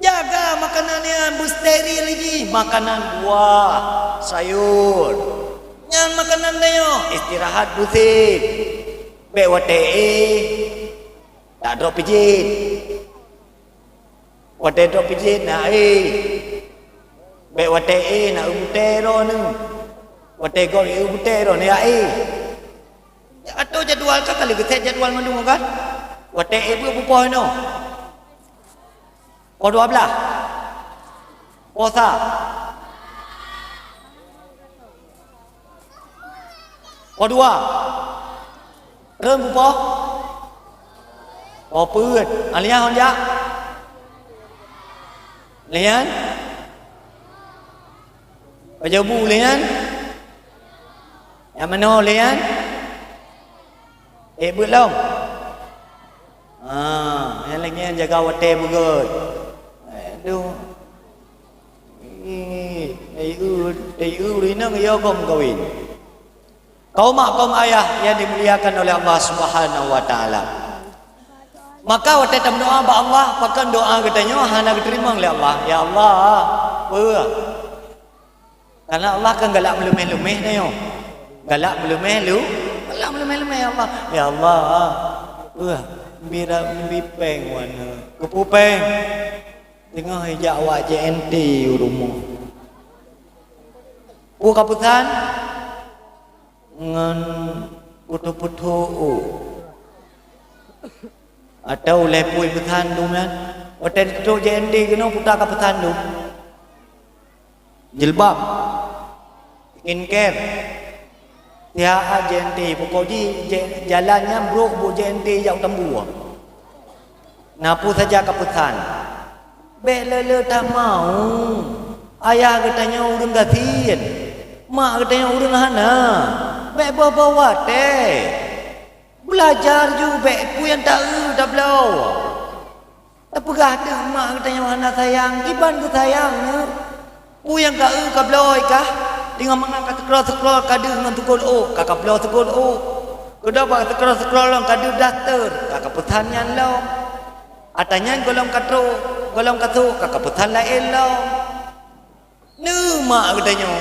Jaga makanan nyan beusteril jih, makanan buah, sayur. Nyan makanan tanyoe, istirahat beusép. Bèk watèe éh, tak droe pijet. Watèe droe pijet na éh. Bèk watèe éh na eu butèe droeneuh. Watèe gob eu butèe droeneuh ya éh. Atô jadwal ka, ka lheueh geusèt jadwal mandum kan? Watèe éh beuet pupoh inoe. Poh dua blah. Poh sa. Poh dua. Rhön pupoh. Poh peuet. Alèh nyan hon jak. Alèh nyan. Pajoh bu alèh nyan. Nyang manoe alèh nyan. Ék beuet lom. Ah, nyang lagèe nyan jaga watèe beugöt. Aduh. Ih, dayeuh, dayeuh ureueng inong yo goh meukawen. Kaum mak, kaum ayah yang dimuliakan oleh Allah Subhanahu wa Ta'ala. Maka watée tameudoá bak Allah, pakon doá geutanyoe hana geuteurimong lé Allah. Ya Allah, peue? Karena Allah kan galak meuleumeh-leumeh tanyoe. Galak meuleumeh lu, galak meuleumeh-leumeh ya Allah. Ya Allah, peue? Bira meubi péng wana. Kupeue péng? Teungoh ijak awak J N T u rumoh. Peue ka peusan? Ngon putôh-putôh ôk. Atau ulée pui peusan dum nyan. Watée trok J N T keunoe puta ka peusan dum. Jilbab. Skincare. Siat J N T, pokok jih J-, jalan nyan brok buet J N T jak u Tambua. Na peue saja ka peusan. Bék le-le tamau. Ayah geutanyoe ureuëng gasien. Mak geutanyoe ureuëng hana. Bék boh-boh watée. Beulajar ju bék peue nyang taeu tabloe. Tapeugah deuh mak geutanyoe hana sayang, kiban geusayang nyoe. Peue nyang ka eu ka bloe kah? Teungoh mangat ka seukroe-seukroe ka deuh ngon seukôt ôk, ka ka bloe seukôt ôk. Keudroe bak seukroe-seukroe lom ka deuh daster, ka ka peusan nyan lom. Ata nyan gohlom ka trok, gohlom ka trok, ka ka peusan laén lom. Neu mak geutanyoe,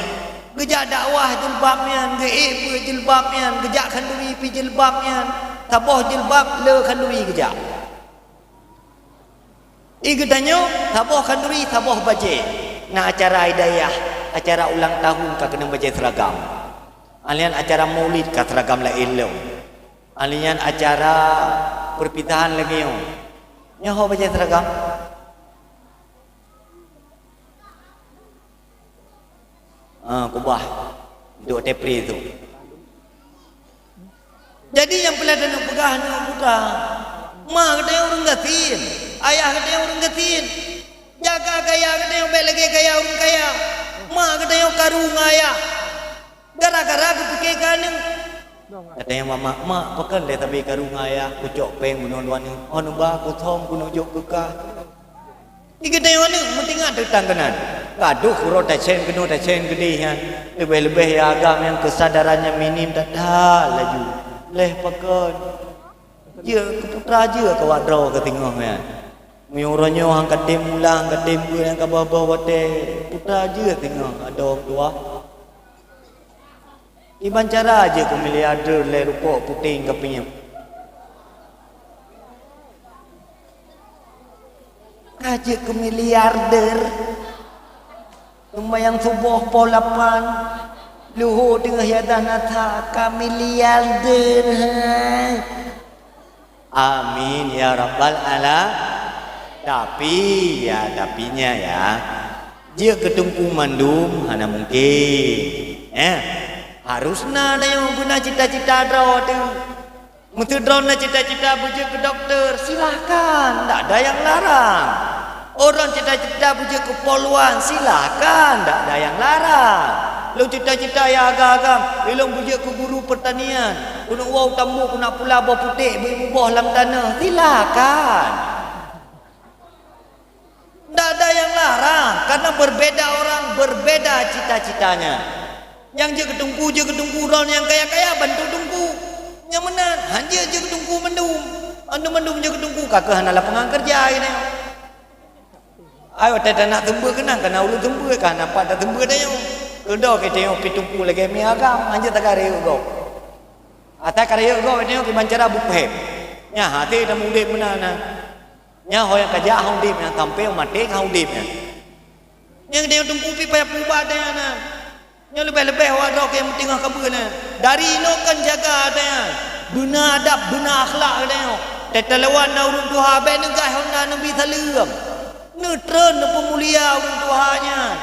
geujak dakwah jilbab nyan, geuék beuet jilbab nyan, geujak khanduri pih jilbab nyan, saboh jilbab le khanduri geujak. I geutanyoe saboh khanduri, saboh bajée. Na acara hidayah, acara ulang tahun ka keuneuk bajée seuragam. Alèh nyan acara maulid ka seuragam laén lom. Alèh nyan acara perpisahan lagèe nyoe. Nyoe ho bajée seuragam. Ah, kubah. Duek tepri tu. Jadi nyang peureulèe taneuk peugah nyoe buka. Ma geutanyoe ureueng gasien, ayah geutanyoe ureueng gasien. Jaga gaya geutanyoe bèk lagèe gaya ureueng kaya. Ma geutanyoe karu ngon ayah. Gara-gara geupike keu aneuk. Geutanyoe mak, mak, mak, pakon lé sabe karu ngon ayah, kucok péng bunoe dua nyoe. Oh neuba, kuthom, kuneuk jok keu kah. Di geutanyoe aneuk meutingat teutang keunan. Gadoh uroe tacen keunoe tacen keudeh nyan. Leubeh-leubeh ya agam nyang keusadaran nyan minim that-that laju. Leh pakon. Jeuet keu putra jeuet keu awak droe keu singoh nyan. Meunyoe uroe nyoe han ka tem mula, han ka tem beuet, han ka boh-boh watèe, putra jeuet singoh adoe tuha. Kiban cara jeuet keu miliarder lé rukok puténg ka pinyueng. Ka jeuet keu miliarder. Seumayang suboh poh lapan, luhô teungoh ya dan asa ka miliarder, hai. Amin ya rabbal ala-, tapi, ya, tapinya, ya, jeuet keu teungku mandum hana mungken. Eh, harus na tanyoe beuna cita-cita droe teuh. Meuseu droeneuh cita-cita beujeuet keu dokto, silahkan, ndak ada nyang larang. Ureueng cita-cita beujeuet keu polwan, silahkan, ndak ada nyang larang. Lôn cita-cita ya agam-agam, ilôn beujeuet keu guru pertanian, keuneuk woe u tambô, keuneuk pula boh putéh, beuimuboh lam tanoh, silahkan. Ndak ada nyang larang, karena berbeda orang, berbeda cita-citanya. Nyang jeuet keu teungku, jeuet keu teungku, droe nyang kaya-kaya bantu teungku. Nyang meunan, han jeuet jeuet keu teungku mandum. Mandum-mandum jeuet keu teungku, ka keuh hana lapangan keureuja, geutanyoe. Ayo, watèe tanak seumeubeuet keunan, kana ulôn seumeubeuet, ka hana pat taseumeubeuet tanyoe. Keudoe keu tanyoe pih teungku lagèe mi agam, han jeuet takareueng gob. Asai kareueng gob tanyoe kiban cara beupeuhem. Nyan, hase tameudép meunan na. Nyan ho nyang ka jak han udép nyan, sampoe maté ka han udép nyan. Nyang tanyoe teungku pih payah peuubat tanyoe nyan. Nyoe leubeh-leubeh awak droe nyang meuteungoh ka beuet nyan. Dari inoe kan jaga tanyoe. Beuna adab, beuna akhlak tanyoe. Teutalewan na ureueng tuha bèk neugaih honda neubi saleuem. Neutreun neupeumulia ureueng tuha nyan.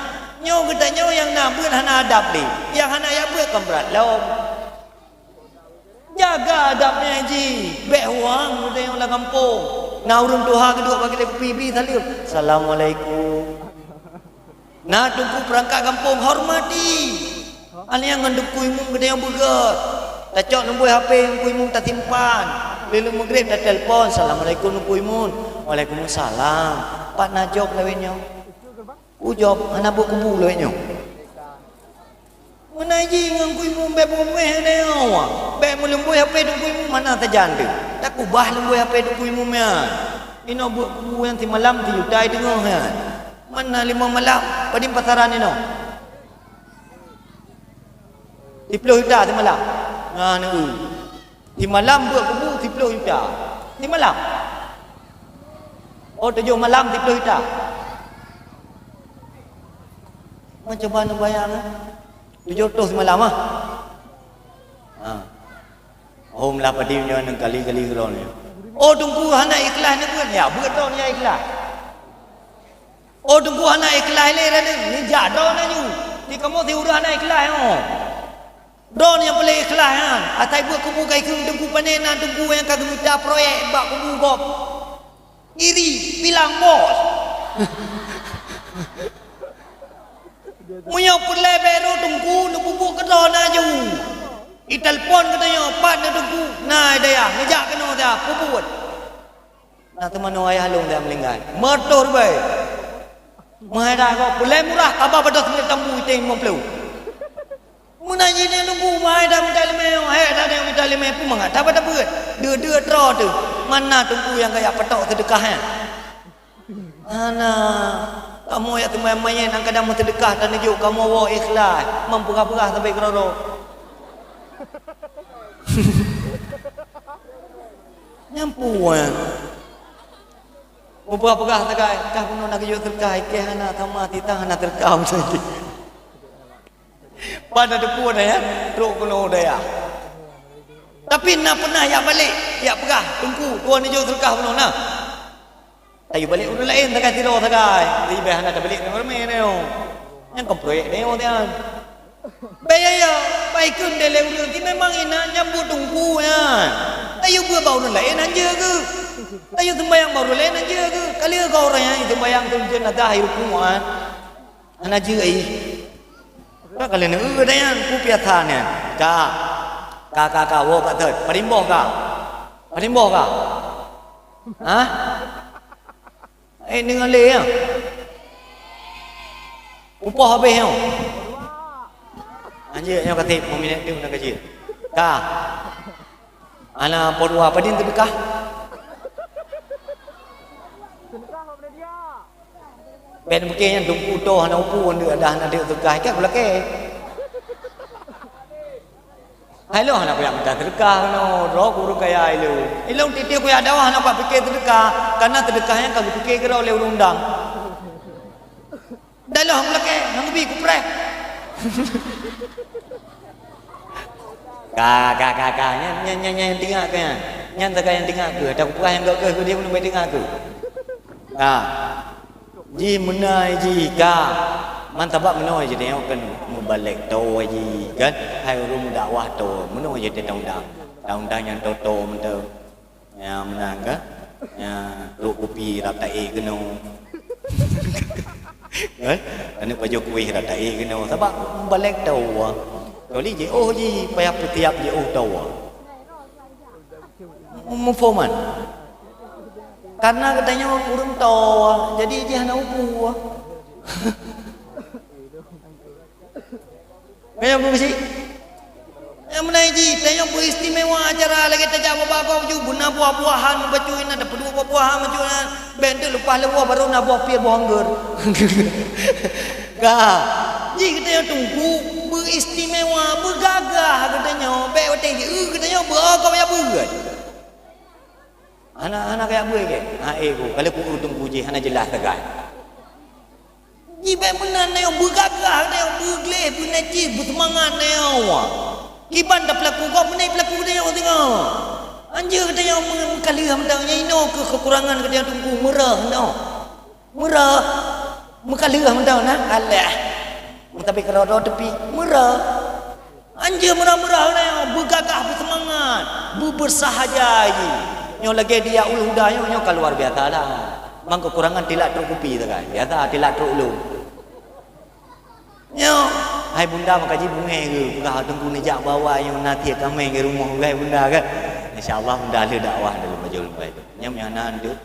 Nyoe geutanyoe nyang na beuet hana adab lé. Nyang hana jak beuet kan brat lom. Jaga adab nyan jih, bèk huang geutanyoe lam gampông. Na ureueng tuha geuduek bak keudè kupi, bi saleuem, "Assalamualaikum." Na teungku peurangkat gampông, hormati. Alèh nyan ngon Teungku Imum geutanyoe beugèt. Tacok nombor H P Teungku Imum tasimpan. Lheuh-lheuh meugreb tatelpon, "Assalamualaikum Teungku Imum." "Waalaikumsalam. Pat na job lawét nyoe?" Ujob hana beukubu lawét nyoe. Meunan jih ngon Teungku Imum, bék beumeuéh nyoe. Bék meuleumbôi hapé Teungku Imum hana sajan teuh. Takubah leumbôi hapé Teungku Imum nyan. Inoe beuet kubu nyan simalam sijuta i teungoh nyan. Meunan limong malam, padum pasaran inoe? Siplôh juta simalam. Nah, neu. Simalam beuet kubu siplôh juta. Simalam. Oh, tujoh malam siplôh juta. Meucoba neubayang, eh. Tujoh reutôh simalam, ah. Ha. Oh, meulah padum nyoe nang kali-kali keudroe nyoe. Oh, Teungku hana ikhlas neubeuet, ya, beuet droe nyang ikhlas. Oh, Teungku hana ikhlas lé, neujak droe na nyoe. Di kamoe si ureueng hana ikhlas, oh. Droe nyang paléng ikhlas nyan, asai beuet kubu ka ikheun Teungku pané na Teungku nyang ka geumita proyek bak kubu gob. Iri, bilang bos. Meunyoe peureulée baro Teungku, neupeubuet keudroe na ju. Itelepon geutanyoe, pat na Teungku, na dayah, neujak keunoe dah, peubuet. Na teumanoe ayah lôn dah meuninggai. Meutoh rubée. Meuhai dah kau, peureulée murah, haba badoh seumiet tambu iténg limong ploh. Meunan jih nyoe Teungku, meuhai dah mita limé, hék dah nyoe mita limé, peue mangat haba tabeuet. Deuh-deuh droe teuh, mana Teungku nyang kajak patok seudeukah nyan? Hana, kamoe jak teumanyong manyét nyang kadang meuseudeukah taneujok kamoe woe ikhlas, meupeugah-peugah sabe keudroe-droe. Nyan peue? Meupeugah-peugah sagai, kah bunoe na geujok seudeukah, ikeh hana sama, titang hana seudeukah. Pada teupeu dayah, trok keunoe dayah. Tapi na peunah jak balek, jak peugah, "Teungku, tuan neujok seudeukah bunoe na." Tayue balek ureueng laén sagai sidroe sagai. Leubeh hana tabalek ngon ramé nyoe. Nyang kon proyek nyoe nyan. Baya ya, bai kheun deh lé ureueng ti memang inan nyambut Teungku nyan. Tayue beuet bak ureueng laén hanjeuet geuh. Tayue seumbayang bak ureueng laén hanjeuet geuh. Ka lheueh ka ureueng nyan seumbayang tu jenazah i ruku nyan. Hana jeuet ai. Ka kalian neu geutanyan, peue piasa nyan? Ka. Ka, ka, ka, woe ka thot. Padum boh ka? Padum boh ka? Hah? Eh, deungoe lé nyoe. Upoh habéh nyoe. Anjir, nyoe ka tép, meuminat tu na ka jeuet. Ka. Hana po dua, padum seudeukah? Bèk neupike nyan Teungku toh hana upu, ndeuk dah hana deuk seudeukah, ikat kulakèe. Hai lôn hana kuyak mita seudeukah keunoe, droe ku ureueng kaya ilôn. Ilôn tiep-tiep kuyak dakwah hana kuyak pike seudeukah, kareuna seudeukah nyan ka geupike keudroe lé ureueng undang. Daloh kulakèe, hana geubi kupreh. Ka, ka, ka, ka. Nyan, nyan, nyan, nyan nyang tingak keuh nyan. Nyan sagai nyang tingak keuh. Ata kupeugah nyang gok keuh, keuh dia pun bai tingak keuh. Ka. Jih meunan jih ka. Man sabab meunoe jih tanyoe kan mubalek toe jih kan. Hai ureueng meudakwah toe. Meunoe jih teuntang undang. Undang-undang nyang toe-toe mantong. Nyang meunan kan? Nyang trok kupi rab taék keunoe. Kan? Aneuk pajoh kuéh rab taék keunoe. Sabab mubalek toe. Kecuali jiôh jih, payah peutiab jiôh toe. Muphom kan? Karena geutanyoe ureueng toe, jadi jih hana upu. Meunyoe beusi. Nyang meunan jih, tanyoe beuistimewa acara lagèe tajak bak gob ju, beuna buah-buahan bacut inan, tapeuduek buah-buahan bacut inan. Bèk teuk leupah lé woe, barô na boh pie, boh anggeur. Ka. Jih geutanyoe Teungku, beuistimewa, beugagah geutanyoe. Bèk watèe jieu geutanyoe beuo gob jak beuet. Hana, hana kajak beuet kèe? Ha, eh, ku, ka lheueh ku-, Teungku jih hana jeulaih sagai. Jih bèk meunan, tanyoe beugagah, tanyoe beugleh, beunajih, beuseumangat tanyoe. Kiban tapeulaku gob, meunan peulaku tanyoe singoh. Anjeue geutanyoe meu-, meukaleuh mantong, nyan inoe keuh keukurangan geutanyoe Teungku, meurah nyoe. Meurah. Meukaleuh mantong na, alah. Meutabé keudroe-droe teupie, meurah. Anjeue meurah-meurah na, beugagah, beuseumangat, beubeursahaja jih. Nyoe lagèe di Yaul Huda nyoe, nyoe ka luar biasa lah. Man keukurangan tilak trok kupi sagai. Biasa tilak trok lôn. Nyoe, hai bunda meukaji bungéh geuh, peugah Teungku neujak bawa nyoe na tiep kaméng di rumoh, hai bunda kan. Insya Allah bunda lheueh dakwah dalam bajèe lôn bai. Nyoe nyang na andeuk.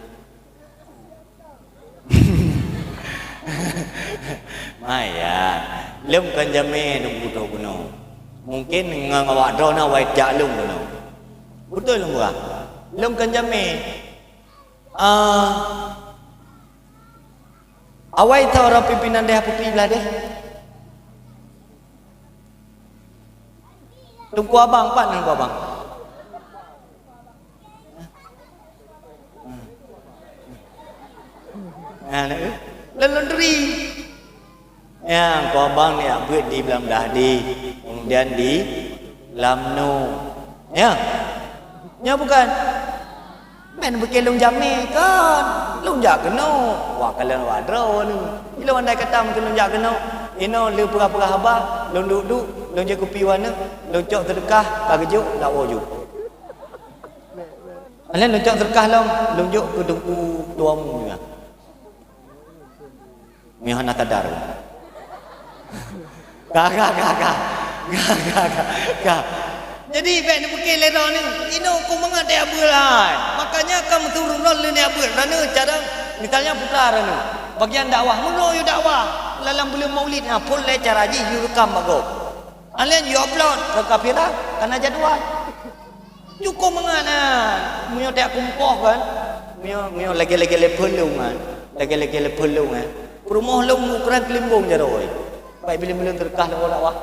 Maya, lôn kon jamé lôn putôh keunoe. Mungkin ngon awak droeneuh awai jak lôn keunoe. Beutôi lôn peugah. Lôn kon jamé. Ah, awai tho uroe pimpinan deh Apupi blah deh. Teungku Abang, pat Teungku Abang? Ha, na, eh? Lôn, lôn turi. Ya, Teungku Abang ni jak beuet di Blang Dahdi, kemudian di Lamno. Ya. Nyoe bukan. Meunan bukon lôn jamé kon. Lôn jak keunoe. Wah, kalon wak droeneuh. Ilôn andai kata mungken lôn jak keunoe. Inoe le peugah-peugah haba, lôn duek-duek, lôn jép kupi u aneuk, lôn cok seudeukah, ka geujok, lawoe ju. Alèh lôn cok seudeukah lom, lôn jok keu Teungku Tuha Mu nyan. Meuhana sadar. Ka, ka, ka, ka. Ka, ka, ka, ka. Jadi, bèk neupike lé droeneuh, inoe huköm mangat tajak beuet hai. Makanya ka meusurot lôn jak beuet. Droeneuh cara, misalnya putra droeneuh. Bagian dakwah, meunoe yue dakwah. Lam buleuen Maulid, na phôn lé cara jih yue rekam bak gob. Alèh yue upload keu kaphira, kana jadwal. Cukôp mangat na. Meunyoe tajak kumpoh kan. Meunyoe, meunyoe lagèe-lagèe level lôn kan. Lagèe-lagèe level lôn kan. Peurumoh lôn ukuran keulimbông jaroe. Baik bileueng-bileueng seudeukah lôn dakwah.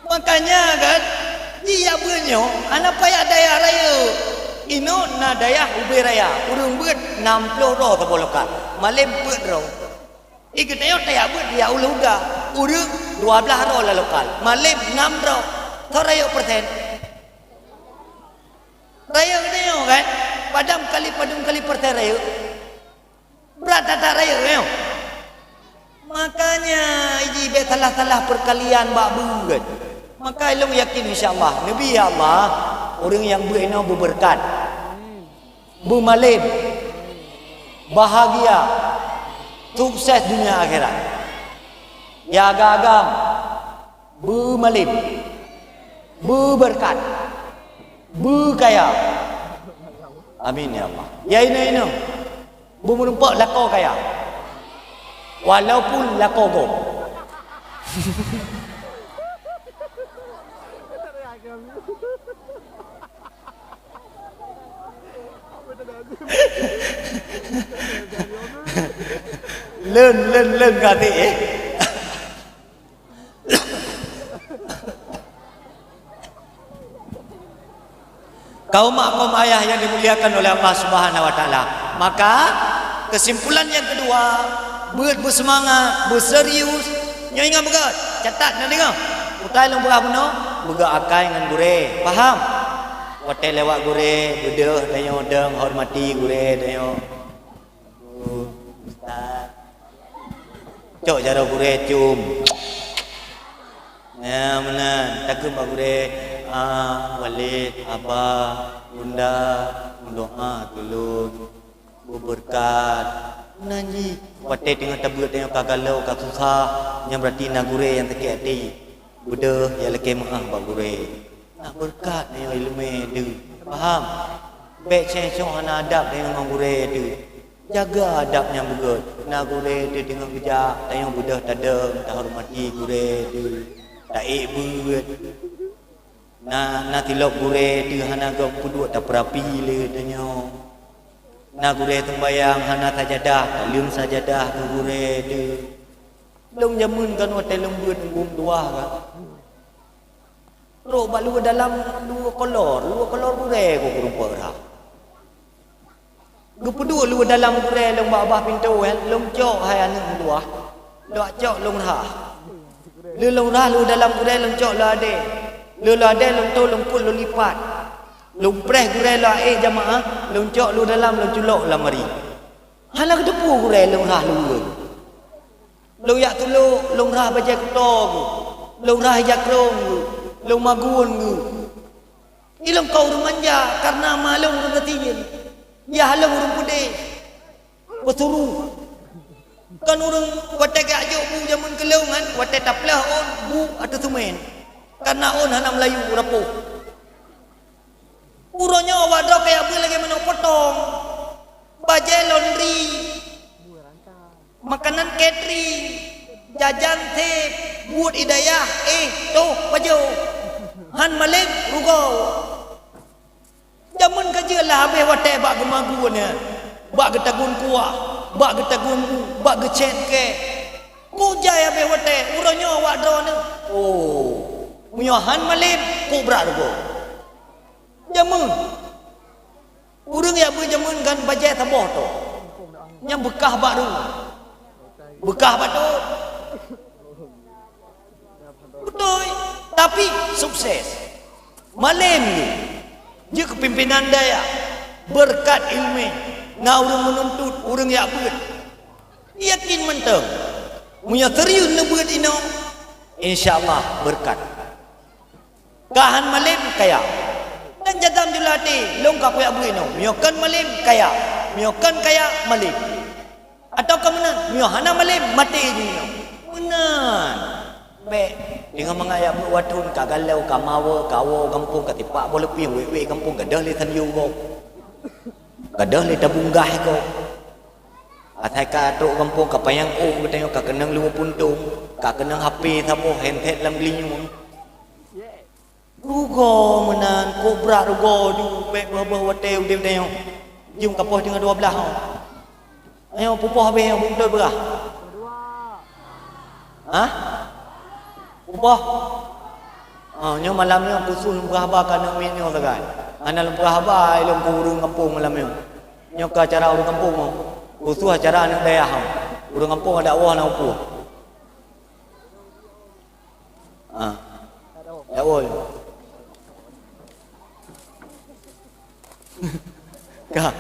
Makanya kan, jih jak beuet nyoe, hana payah dayah rayeuk. Inoe na dayah ubé raya, ureueng beuet nam ploh droe saboh lokal. Malém peuet droe. Di geutanyoe tajak beuet di Aul Huda, ureueng dua blaih droe lam lokal, malém nam droe. Soe rayeuk persen? Rayeuk geutanyoe kan? Padum kali, padum kali persen rayeuk? Brat that-that rayeuk nyoe. Makanya, jih bèk salah-salah peukalian bak beuet. Maka lôn yakin insya Allah, neubi ya Allah, ureueng nyang beuet inoe beubeureukat. Beumalém, bahagia, sukses dunia akhirat. Ya agam-agam, beumalém, beubeureukat, beukaya. Amin ya Allah. Ya inong-inong, beumeurumpok lakoe kaya. Walaupun lakoe gob. Lôn, lôn, lôn ka até, eh. Kaum mak, kaum ayah yang dimuliakan oleh Allah Subhanahu wa Taala. Maka, kesimpulan yang kedua, beuet beuseumangat, beuserius. Nyoe ingat beugöt, catat na deungö. Utai lôn peugah bunoe, beugöt akai ngon gurée. Paham? Watée lewat gurée, beudöh tanyoe dong, hormati gurée tanyoe. Ustaz. Cok jaroe gurée cium. Ya, meunan. Takheun bak gurée, "Ah, Walid, Abah, Bunda, meudoá keu lôn. Beubeureukat." Meunan jih. Watée teungoh tabeuet tanyoe ka galak, ka susah, nyan beurati na gurée nyang sakét até. Beudöh, ya lakée meuáh bak gurée. Na beureukat tanyoe ileumé teuh. Paham? Bék céh-céh hana adab tanyoe ngon gurée teuh. Jaga adab nyang beugöt. Na gurée teuh teungoh geujak, tanyoe beudöh tadong, tahormati gurée teuh. Taék beuet. Na, na tilok gurée teuh hana geupeudeuek tapeurapi lé tanyoe. Na gurée teumbayang hana sajadah, taleueng sajadah keu gurée teuh. Lôn jameun kan watée lôn beuet ngon tuha ka. Trok bak luweue dalam, luweue kolor, luweue kolor gurée kok geurumpok rhah. Geupeuduek luweue dalam gurée lôn bak babah pintoe, eh, lôn cok hai aneuëk meutuwah. Lôn cok lôn rhah. Lheueh lôn rhah luweue dalam gurée lôn cok lôn adée. Lheueh lôn adée lôn tô lôn peuet lôn lipat. Lôn preh gurée lôn ék jamaah, lôn cok luweue dalam lôn culok lam ari. Hana geuteupeue gurée lôn rhah luweue. Lôn jak tulok, lôn rhah bajée kuto geuh, lôn rhah ija krong geuh, lôn magun geuh. Ilôn kon ureuëng manja, kareuna ma lôn ureuëng geuti nyan. Yah lôn ureuëng peudeh, peusuru. Kon ureuëng watée geujok bu jameun keu lôn nyan, watée tapleuh ôn bu ateueh seumén. Kareuna ôn hana meulayu rapoh. Uroe nyoe awak droe kaya beuet lagée manok potong. Bajée laundry, makanan catering, jajan sép, buet i dayah, éh, toh, pajoh. Han malém, rugoe. Jameun ka jeuet lah habéh watée bak geumagun nyan, bak geutagun kuah, bak geutagun bu, bak geucét kée. Kujai habéh watée, uroe nyoe awak droeneuh. Oh, meunyoe han malém, kok brat rugoe. Jameun. Ureuëng jak beuet jameun ngon bajée saboh toh. Nyang beukah bak rueng. Beukah bak tôt. Beutôi. Tapi sukses. Malém nyoe jeuet keu pimpinan dayah, beureukat iéleumé, na ureuëng meununtut, ureuëng jak beuet. Yakin mantong, meunyoe serius neubeuet inoe, insya Allah beureukat. Ka han malém, kaya. Dan jadam jula até, lôn ka kujak beuet inoe. Meunyoe kon malém, kaya. Meunyoe kon kaya, malém. Atawa ka meunan, meunyoe hana malém, maté jinoe. Meunan. Bék, deungon mangat jak beuet watée ka galeo, ka mawe, ka woe gampông, ka tipak boh leupie, wék-wék gampông, gadôh lé sandiu gob. Gadôh lé tabung gas gob. Asai ka trok gampông, ka panyang ôk geutanyoe, ka keunong limong ploh tông, ka keunong H P saboh, handset lam geulinyueng. Rugoe meunan, kok brat rugoe ju, bék beuh-beuh watée udeb tanyoe. Jeuem ka poh teungoh dua blaih ho. Ayo pupoh habéh nyoe, beutôi beurah. Hah? Pupoh? Oh, nyoe malam nyoe khusus lôn peugah haba keu aneuk miet nyoe sagai. Hana lôn peugah haba ilôn keu ureuëng gampông malam nyoe. Nyoe ka acara ureuëng gampông nyoe. Khusus acara aneuk dayah nyoe. Ureuëng gampông adak woe hana upeue. Ah. Ya, woi. Ka.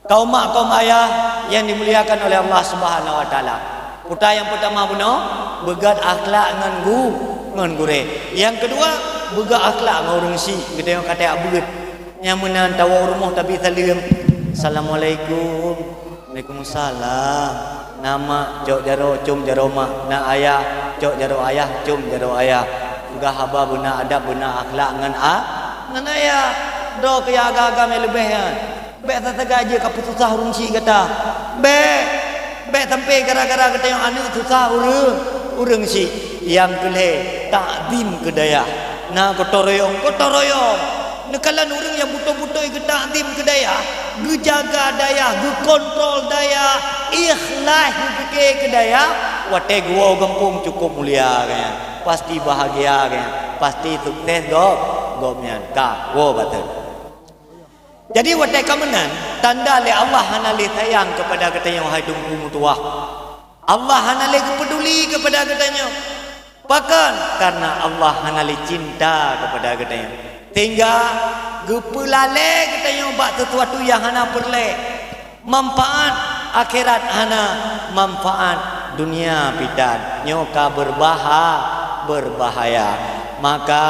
Kaum mak, kaum ayah yang dimuliakan oleh Allah Subhanahu wa Taala. Peue nyang peutama bunoe, beugét akhlak ngon gu-, ngon gurée. Nyang keudua, beugét akhlak ngon ureuëng syiek, geutanyoe ka tajak beuet. Nyang meunan tawoe u rumoh tabi saleuem. Assalamualaikum. Waalaikumsalam. Na mak, cok jaroe, com jaroe mak. Na ayah, cok jaroe ayah, com jaroe ayah. Peugah haba beuna adab, beuna akhlak ngon a-, ngon ayah. Droe keu nyang agam-agam nyang leubeh nyan. Bék sasagai jeuet ka peususah ureuëng syiek gata. Bék. Bék sampoe gara-gara geutanyoe aneuk susah ureuëng, ureuëng syiek. Nyang keu lhée, takzim keu dayah. Na gotong royong, gotong royong. Neukalon ureuëng nyang beutôi-beutôi geutakzim keu dayah, geujaga dayah, geukontrol dayah, ikhlas geupike keu dayah, watée geuwoe u gampông cukôp mulia geuh nyan, pasti bahagia geuh nyan, pasti sukses gob, gobnyan ka woe bateue. Jadi watée ka meunan, tanda lé Allah hana lé sayang keupada geutanyoe hai teungku meutuwah. Allah hana lé geupeuduli keupada geutanyoe. Pakon? Karena Allah hana lé cinta keupada geutanyoe. Sehingga geupeulalée geutanyoe bak sesuatu nyang hana peureulée. Manfaat akhirat hana, manfaat dunia pitan. Nyoe ka beurbaha-, beubahaya. Maka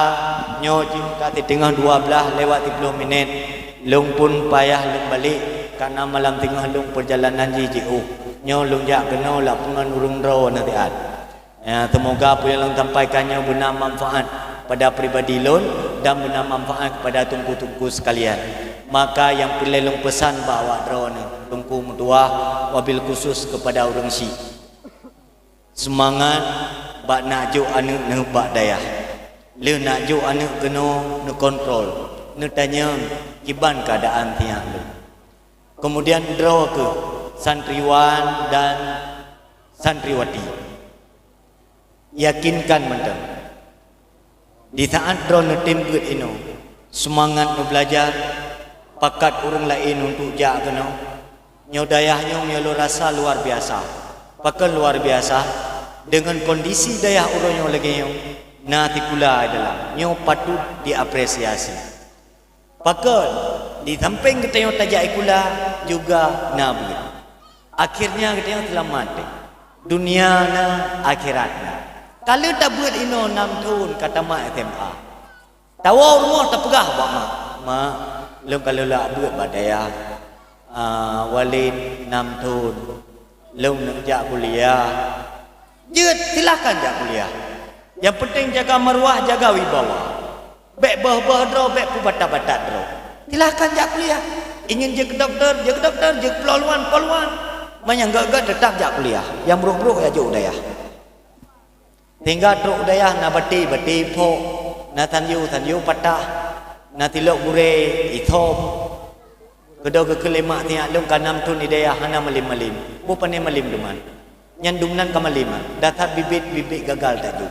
nyoe jih ka siteungoh dua blaih lewat siploh minét. Lôn pun payah lôn balek, karena malam teungoh lôn peurjalanan jih jiôh. Nyoe lôn jak keunoe lapeungon ureuëng droe naseuhat. Ya, seumoga peue nyang lôn sampaikan nyoe beuna manfaat pada pribadi lôn dan beuna manfaat kepada teungku-teungku sekalian. Maka nyang peureulée lôn peusan bak awak droeneuh, teungku meutuwah, wabil khusus kepada ureuëng syiek. Seumangat bak neujok aneuk neuh bak dayah. Lheueh neujok aneuk keunoe neukontrol, neutanyong kiban keuadaan tiep lôn. Keumudian droe kheueh santriwan dan santriwati. Yakinkan mantong. Di saat droeneuh tem beuet inoe, seumangat meubeulajar, pakat ureuëng laén untuk jak keunoe. Nyoe dayah nyoe meunyoe lôn rasa luar biasa. Pakon luar biasa? Deungon kondisi dayah uroe nyoe lagée nyoe, na sikula di dalam. Nyoe patut diapresiasi. Pakon, di sampéng geutanyoe tajak sikula juga na beuet. Akhirnya geutanyoe seulamat deh. Dunia na, akhirat na. Ka lheueh tabeuet inoe nam thon ka tamat S M A. Tawoe u rumoh tapeugah bak mak, "Mak, lôn ka lheueh lak beuet bak dayah, ah, Walid nam thon. Lôn neuk jak kuliah." Jeuet, silahkan jak kuliah. Nyang penting jaga maruah, jaga wibawa. Bék beuh-beuh droe, bék peubatat-batat droe. Silahkan jak kuliah. Ingin jeuet keu dokto, jeuet keu dokto, jeuet keu polwan, polwan. Meunyo nyang gét-gét teutap jak kuliah, nyang brok-brok jak jok u dayah. Sehingga trok u dayah na baté, baté phok, na tanyoe, tanyoe patah, na tilok gurée, isom. Keudroe geukheun lé mak, "Siat lôn ka nam thon di dayah hana malem-malem." Boh pané malem teuma. Nyan dum nan ka malem, dasar bibit-bibit gagal tajok.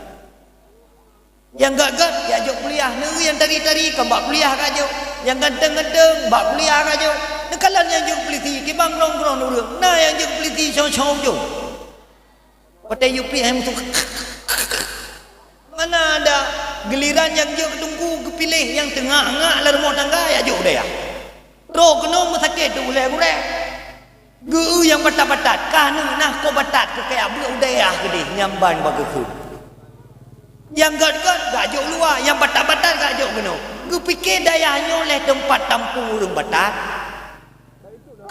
Nyang gét-gét jak jok kuliah, neueu nyang tari-tari ka bak kuliah ka jok, nyang ganteng-ganteng bak kuliah ka jok. Neukalon nyang jeuet polisi, kiban grong-grong ureuëng, na nyang jeuet polisi shoe-shoe ujong. Watée yue pliek hai musoh. Mana ada, giliran nyang jeuet keu teungku geupiléh nyang teungak-ngak lam rumoh tangga jak jok u dayah. Trok keunoe meusakét teuh ulée gurée. Geu-eu nyang batat-batat, kah neueh nah kok batat keu kajak beuet u dayah keudeh nyang ban bak geukheun. Nyang gét-gét jak jok luwa, nyang batat-batat jak jok keunoe. Geupike dayah nyoe lé teumpat tampông ureuëng batat.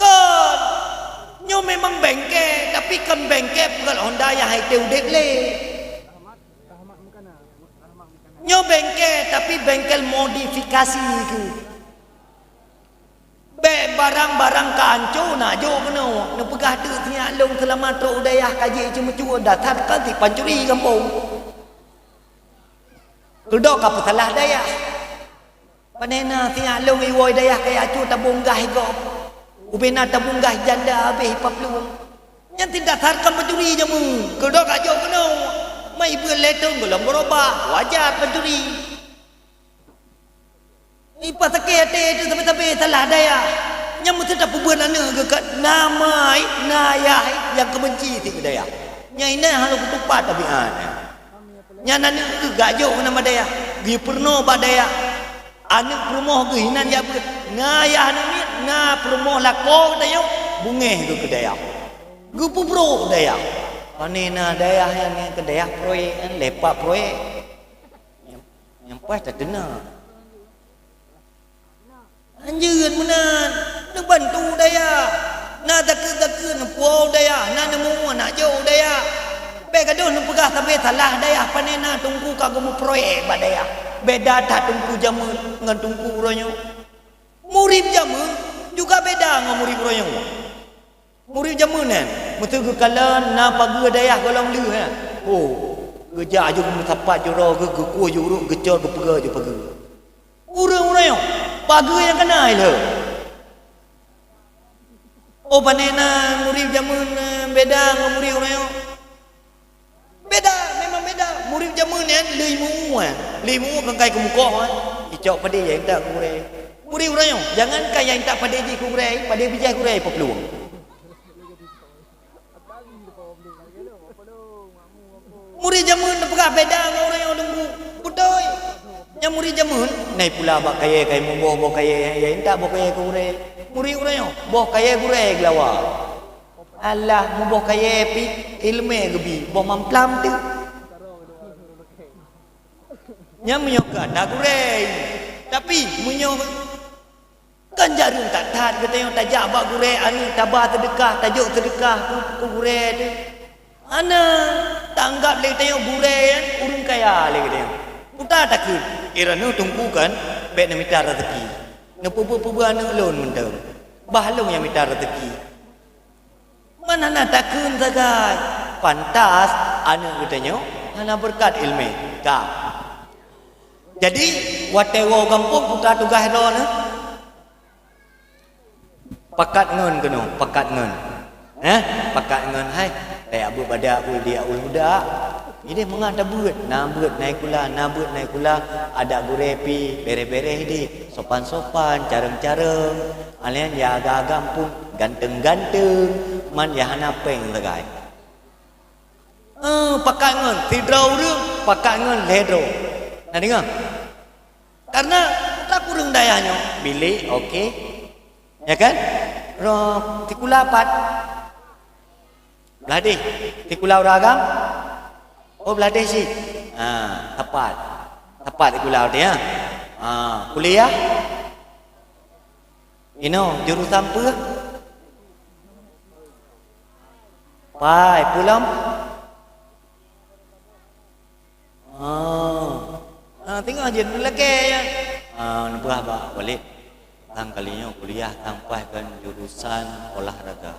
Kon! Nyoe memang bengke, tapi kon bengke peugét honda nyang hai teu udeb lé. Nyoe bengke, tapi bengkel modifikasi keuh. Bék barang-barang ka anco na jok keunoe, neupeugah teuk siat lôn seulama trok u dayah ka jeuet ceumeucue, dasar ka si pancuri gampông. Keudroe ka peusalah dayah. Pane na siat lôn iwoe dayah kaya cu tabong gah igob. Ubena tabong gah janda habéh ipaplueng. Nyan tin dasar kon pancuri jameun. Keudroe ka jok keunoe. Mai beuet lé thon gohlom beurubah, wajar pancuri. Ipasakét até teuh sabe-sabe salah dayah. Nyang meuseutôt peubeuet aneuëk geukat na mai, na yah nyang keubenci sit keu dayah. Nyang inan hana kutupat tabiat. Nyan aneuëk geuh gak jok nama dayah, geupeurunoe bak dayah. Aneuëk peurumoh geuh inan jak beuet, na yah aneuëk miet, na peurumoh lakoe geutanyoe, beungéh geuh keu dayah. Geupeubrok dayah. Pane na dayah nyan keu dayah proyek, lepak proyek. Nyang, nyang paih tateuna. Hanjeuet meunan, neubantu dayah. Na takheun-takheun neupuwoe dayah, na neumuwoe nak jok dayah. Bék gadôh neupeugah sabe salah dayah, pane na teungku ka geumeuproyek bak dayah. Beda that teungku jameun ngon teungku uroe nyoe. Murit jameun juga beda ngon murit uroe nyoe. Murit jameun nyan, meuseu geukalon na pageue dayah gohlom lheueh nyan. Oh, geujak aju geumeusapat jaroe geuh, geukueh jurok, geucor geupeugah aju pageue. Ureuëng uroe nyoe, pageue nyang kana ilheueh. Oh, pane na murit jameun, eh, beda ngon murit uroe nyoe. Beda, memang beda. Murit jameun nyan lheueh meu-ueh. Lheueh meu-ueh kan kai keumukoh, eh. Icok padé nyang intat keu gurée. Murit uroe nyoe, jangankan nyang intat padé jih keu gurée, padé bijéh gurée ipaplueng. Murit jameun neupeugah beda ngon uroe nyoe teungku. Beutôi. Nyang murit jameun, na ipula bak kayée, kayée muboh boh kayée, nyang intat boh kayée keu gurée. Murit uroe nyoe, boh kayée gurée geulawa. Alah, muboh kayée pih, iéleumé geubi, boh mamplam teuk. Nyan meunyoe keu ata gurée. Tapi, meunyoe kon jareueng that-that geutanyoe tajak bak gurée aneuëk taba seudeukah, tajok seudeukah keu, keu gurée teuh. Hana, taanggab lé geutanyoe gurée nyan ureuëng kaya lé geutanyoe. Peue takheun, eh, droeneueh teungku kan, bék neumita raseuki. Neupeubuet-peubuet aneuëk lôn mantong. Bah lôn nyang mita raseuki. Man hana takheun sagai, pantas aneuëk geutanyoe hana beureukat iéleumé. Ka. Jadi, watée woe gampông peue ka tugaih droeneueh? Pakat ngon keunoe, pakat ngon. Eh, pakat ngon hai. Tajak beuet bak Aul, di Aul Huda. Ideh meungan tabeuet, na beuet na sikula, na beuet na sikula, adak gurée pih bereh-bereh ideh, sopan-sopan, carông-carông, alèh nyan ya agam-agam pun ganteng-ganteng, man ya hana péng sagai. Eh, pakat ngon sidroe ureuëng, pakat ngon lhée droe. Na deungoe? Karena tak kureueng dayah nyoe, bilék oke. Ya kan? Roh sikula pat. Blah deh. Sikula ureuëng agam? Oh, blah deh cit. Ha, tepat. Tepat sikula teuh, ya. Ha, kuliah? Inoe, jurusan peue? Pai, peue lom? Oh. Ha, teungoh jeuet lakée, ya. Ha, neupeugah bak Walid. Sang kali nyoe kuliah sang paih kon jurusan olahraga.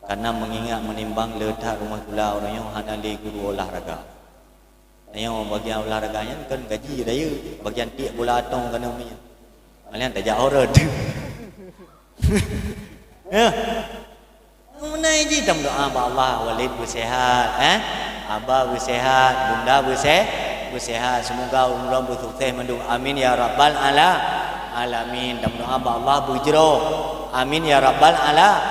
Karena mengingat menimbang le that rumoh sikula uroe nyoe hana lé guru olahraga. Nyoe bagian olahraga nyan kon gaji rayeuk, bagian tiek bola atong kana mi. Malian tajak horot. Ya. Meunai jih tameudoa bak Allah, Walid beusehat, eh? Aba beusehat, Bunda beuse-, beusehat. Semoga ulôn beusukses mandum. Amin ya rabbal ala-, alamin. Tameudoa bak Allah beujroh. Amin ya rabbal ala-,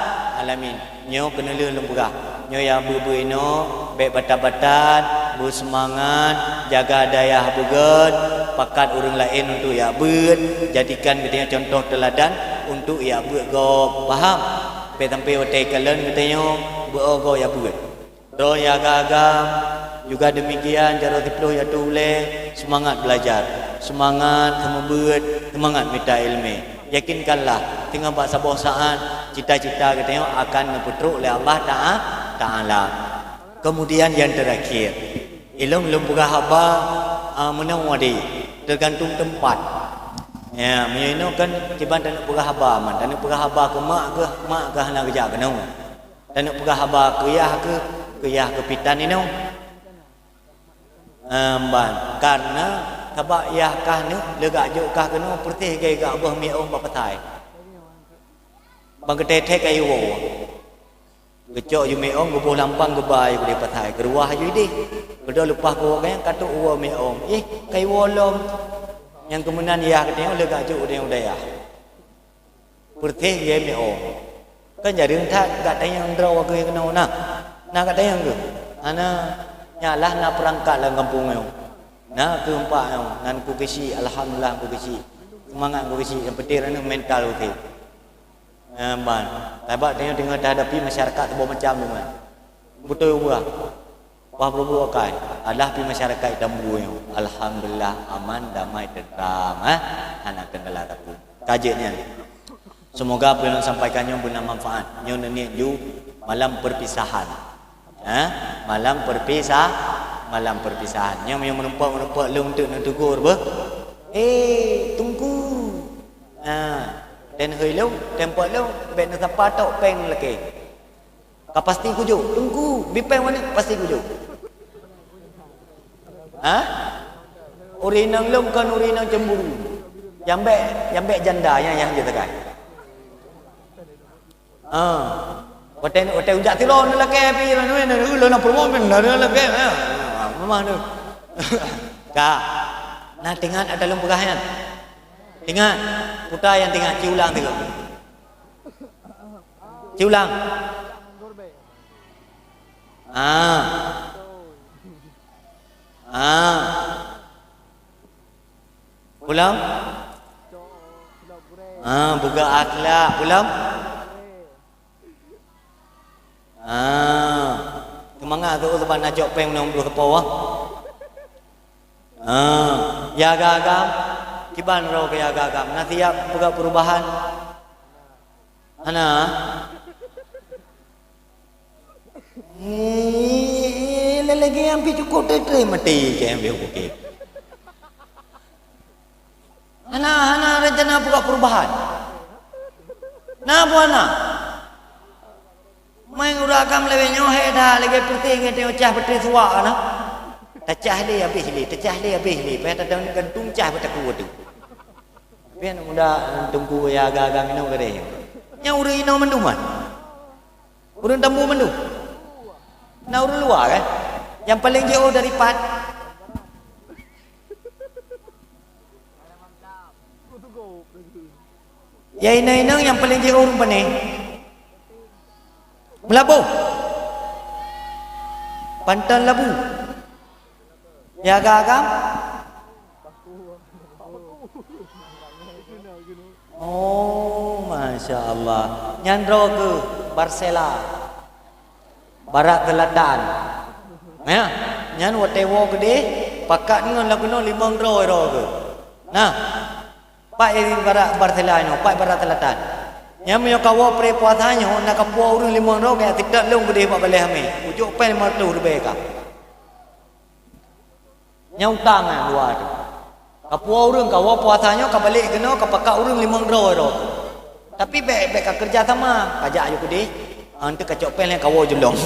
alamin. Nyoe keuneulheueh lôn peugah. Nyoe nyang beuet-beuet inoe, bék batat-batat, beuseumangat, jaga dayah beugét, pakat ureuëng laén untuk jak beuet, jadikan geutanyoe contoh teuladan untuk jak beuet gob. Paham? Bék sampai watée kalon geutanyoe beuet gob jak beuet. Droe nyang agam-agam juga demikian, jaroe siplôh jak tuléh, seumangat beulajar, seumangat seumeubeuet, seumangat mita iéleumé. Yakinkanlah, teungoh bak saboh saát cita-cita geutanyoe akan neupeutrok lé Allah Ta'a-, Taala. Kemudian yang terakhir, ilôn lôn peugah haba, ah, meunoe wadée, tergantung teumpat. Ya, meunyoe inoe kan kiban taneuk peugah haba man, taneuk peugah haba keu mak keuh, mak keuh hana geujak keunoe. Taneuk peugah haba keu yah keuh, keu yah keuh pitan inoe. Em, ban, karena sabab yah kah neuk leugak jok kah keunoe peureuteh gei gak boh miong bak pasai. Ban geuteutek kayue woe. Geucok yue miong geuboh lampang geuba yue keudeh pasai, geuruwah yue ideh. Geudoe leupah keu woe ganyang ka trok woe miong. Ih, kayue woe lom. Nyang keumeunan yah geutanyoe leugak jok u dayah. Peureuteh gei miong. Kan jareueng that geutanyoe droe keuh keunoe na. Na geutanyoe keuh. Hana, nyalah na peurangkat lam gampông nyoe. Na keuh empat nyoe, nan ku keuchik, alhamdulillah ku keuchik. Seumangat ku keuchik, nyang penting aneuk mental oke. Nyan ban. Sabab tanyoe teungoh tahadapi masyarakat saboh macam nyoe. Beutôi ubah. Wah, peue-peue akai. Alah pi masyarakat Itambu nyoe. Alhamdulillah, aman, damai, tentram, eh. Hana kendala sapeue. Ka jeuet nyan. Semoga peue nyang sampaikan nyoe beuna manfaat. Nyoe neuniet ju malam perpisahan. Ha? Malam perpisah-, malam perpisahan. Nyoe meunyoe meurumpok-meurumpok lôn teuk neutegur beuh. Eh, Teungku. Ha, dan hei lôn, tempot lôn, bék neusapa tok péng lakée. Ka pasti kujok, Teungku, bipéng manéh pasti kujok. Ha? Ureueng inong lôn kon ureueng inong cemburu. Nyang bék, nyang bék janda nyang, nyang jeuet sagai. Ha. Watée, watée ujak tiroe neulakée pi, neulakée, neulakée, ha. Memang tu. Ka. Nah, teuingat ata lôn peugah nyan. Teuingat, puta nyang teuingat, ci ulang tiga. Ci ulang. Ah. Ah. Pulang. Ah, buka akhlak. Pulang. Ah. Seumangat tu sebab na cok péng nong dua sepo ah. Ah. Ya agam-agam. Kiban roh ke ya agam-agam. Na siap buka perubahan. Hana. Eh, lelege nyang pi cukup teuteuih mati ke nyang pi bukit. Hana, hana rencana buka perubahan. Na buah na. Main udah agam lewat nyoe he dah lagi putih ngai tengok cah beuteusuak na. Tacah le habéh le, tacah le habéh le. Payah tadang gantung cah beutaku tu. Pian muda tunggu ya agak-agak minum gadeh. Nyang ureueng inong mandum kan? Ureueng Tambu mandum. Na ureueng luwa kan? Nyang paleng jiôh dari pat. Ya inong-inong nyang paleng jiôh ureueng pane. Meulaboh. Panton Labu. Ya agam-agam? Oh, masya Allah. Nyan droe keuh Barsela. Barat Selatan. Ya, nyan watée woe keudeh, pakat ngon lakoe nyoe limong droe droe keuh. Nah, pat di barat Barsela nyoe, pat Barat Selatan. Nyan meunyoe kawoe pre puasa nyoe, na kapuwoe ureueng limong droe, kaya sitat lôn keudeh bak balée hamé. Ucok péng lima reutôh ribée ka. Nyang utang nyan dua tu. Ka puwoe ureuëng, ka woe puasa nyoe, ka balek keunoe, ka pakat ureuëng limong droe-droe. Tapi bék, bék ka keureuja sama, ka jak aju keudeh, ah, eunteuk ka cok péng lé ka woe julong.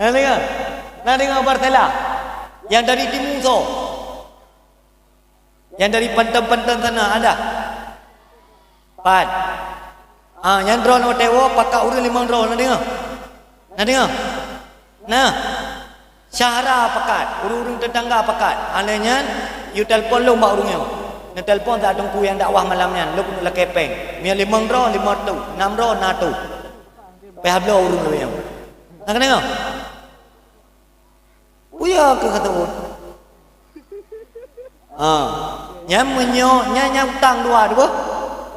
Na deungoe? Na deungoe Barsela? Nyang dari timu soe? Nyang dari Panton-Panton sana ada? Pat. Ah, nyang droeneuh watée woe pakat ureuëng limong droe, na deungoe? Na deungoe? Nah. Syahra pakat, ureuëng-ureuëng teutangga pakat. Aneuëk nyan, yue telepon lom bak ureuëng nyoe. Neutelepon bak teungku nyang dakwah malam nyan, lôn lakée péng. Meunyoe limong droe, lima reutôh, nam droe, na reutôh. Payah bloe ureuëng lagée nyoe. Na keuneuk? Peue keuh ka teuôt? Ha. Nyan meunyoe, nyan, nyan utang dua deuh.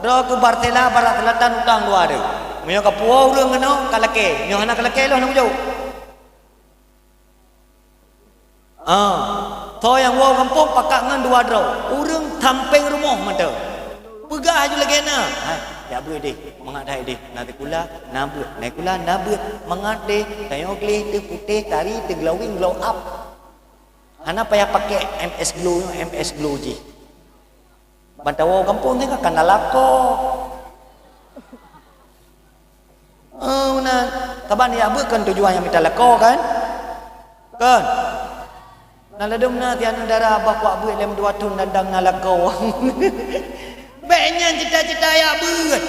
Droe keu Barsela, Barat Selatan utang dua deuh. Meunyoe ka puwoe ureuëng keunoe, ka lakée. Meunyoe hana ka lakée, lôn hana kujok. Ha. Soe nyang woe gampông pakat ngon dua droe. Ureuëng sampéng rumoh mantong. Peugah aju lagée na. Hai, jak beuet deh. Mangat hai deh. Na sikula, na beuet. Na sikula, na beuet. Mangat deh. Tanyoe gleh teuh putéh, tari teuh glowing, glow up. Hana payah pakai M S Glow, M S Glow jih. Ban tawoe gampông nyoe kan na lakoe. Oh, na, saban jak beuet kan tujuan nyang mita lakoe kan? Kan? Na ladôm na tian dara bah kuak beuet lem dua thon dan dang na lakoe. Bék nyan cita-cita jak beuet.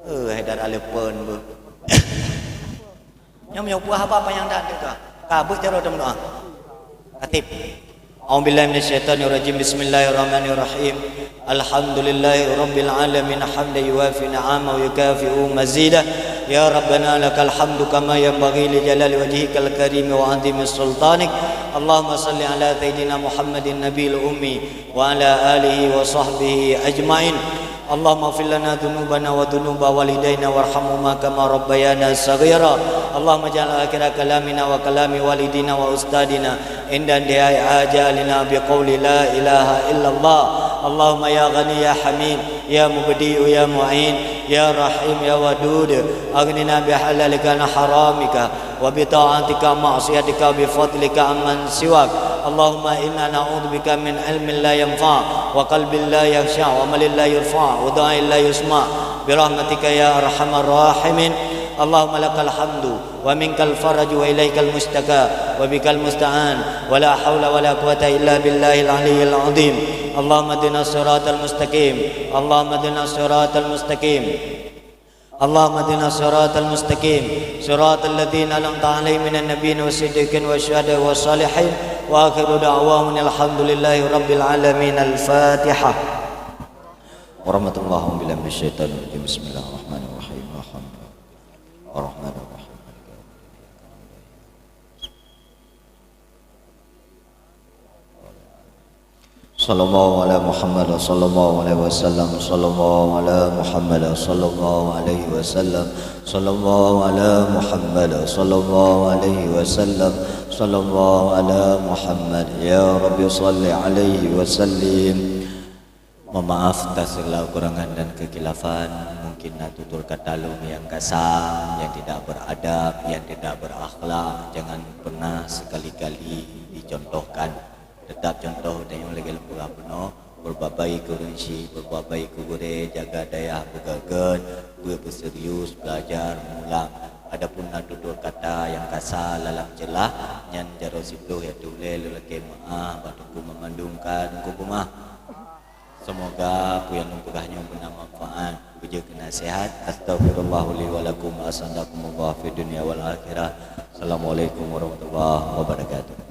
Eh, hai dara leupon beuh. Nyoe meunyoe peue haba panyang that teuka. Ka beuet jaroe tameudoa. Katib. A'udzubillahi minasyaitonirrajim. Bismillahirrahmanirrahim. Alhamdulillahirabbil alamin, hamdan yuwafi ni'amahu wa yukafi'u mazidah. Ya Rabbana lakal hamdu kama yanbaghi li jalali wajhikal karim wa 'azimi sultanik. Allahumma shalli ala sayyidina Muhammadin nabiyil ummi wa ala alihi wa sahbihi ajmain. Allahumma ighfir lana dzunubana wa dzunuba walidaina warhamhuma kama rabbayana shaghira. Allahumma ij'al akhira kalamina wa kalami walidina wa ustadzina 'inda intihai ajalina biqauli la ilaha illallah. Allahumma ya Ghani ya Hamid, ya Mubdi'u ya Mu'in, ya Rahim ya Wadud, aghnina bihalalika an haramika. Wa bi ta'atika ma'siyatika bi fadlika amman siwak. Allahumma inna na'udzubika min ilmin la yanfa', wa qalbin la yakhsha', wa amalin la yurfa', wa du'ain la yusma', bi rahmatika ya arhamar rahimin. Allahumma lakal hamdu, wa minkal faraju, wa ilaikal mustaka, wa bikal musta'an, wa la haula wa la quwwata illa billahil aliyyil azim. Allahumma ihdina siratal mustaqim. Allahumma ihdina siratal mustaqim. Allahumma ihdina siratal mustaqim, siratal ladzina an'amta 'alaihim minan nabiyyin was siddiqin wasy syuhada'i was shalihin, wa akhiru da'wahum alhamdulillahi rabbil alamin. Al-Fatihah. Warahmatullahi wabarakatuh. Bismillahirrahmanirrahim. Alhamdulillah. Warahmatullahi wabarakatuh. Sallallahu ala Muhammad, sallallahu alaihi wasallam, sallallahu ala Muhammad, sallallahu alaihi wasallam, sallallahu ala Muhammad, sallallahu alaihi wasallam, sallallahu ala Muhammad. Ya Rabbi salli alaihi wasallim. Meumaáf atas segala kekurangan dan kekhilafan. Mungkin na tutur kata lôn nyang kasa, nyang tidak beradab, nyang tidak berakhlak, jangan pernah sekali-kali dicontohkan. Teutap contoh tanyoe lagée lôn peugah bunoe, berbuat baik keu ureuëng syik, berbuat baik keu gurée, jaga dayah beugeugét, beuet beuserius, belajar, mengulang. Adapun na tutur kata nyang kasa lam ceulah, nyan jaroe siplôh ya tuléh lôn lakée meuáh bak Teungku Mamandum ka Teungku Peumah. Semoga peue nyang lôn peugah nyoe beuna manfaat, beujeuet keu naseuhat. Astaghfirullah li wa lakum wa asadakumullah fid dunya wal akhirah. Assalamualaikum warahmatullahi wabarakatuh.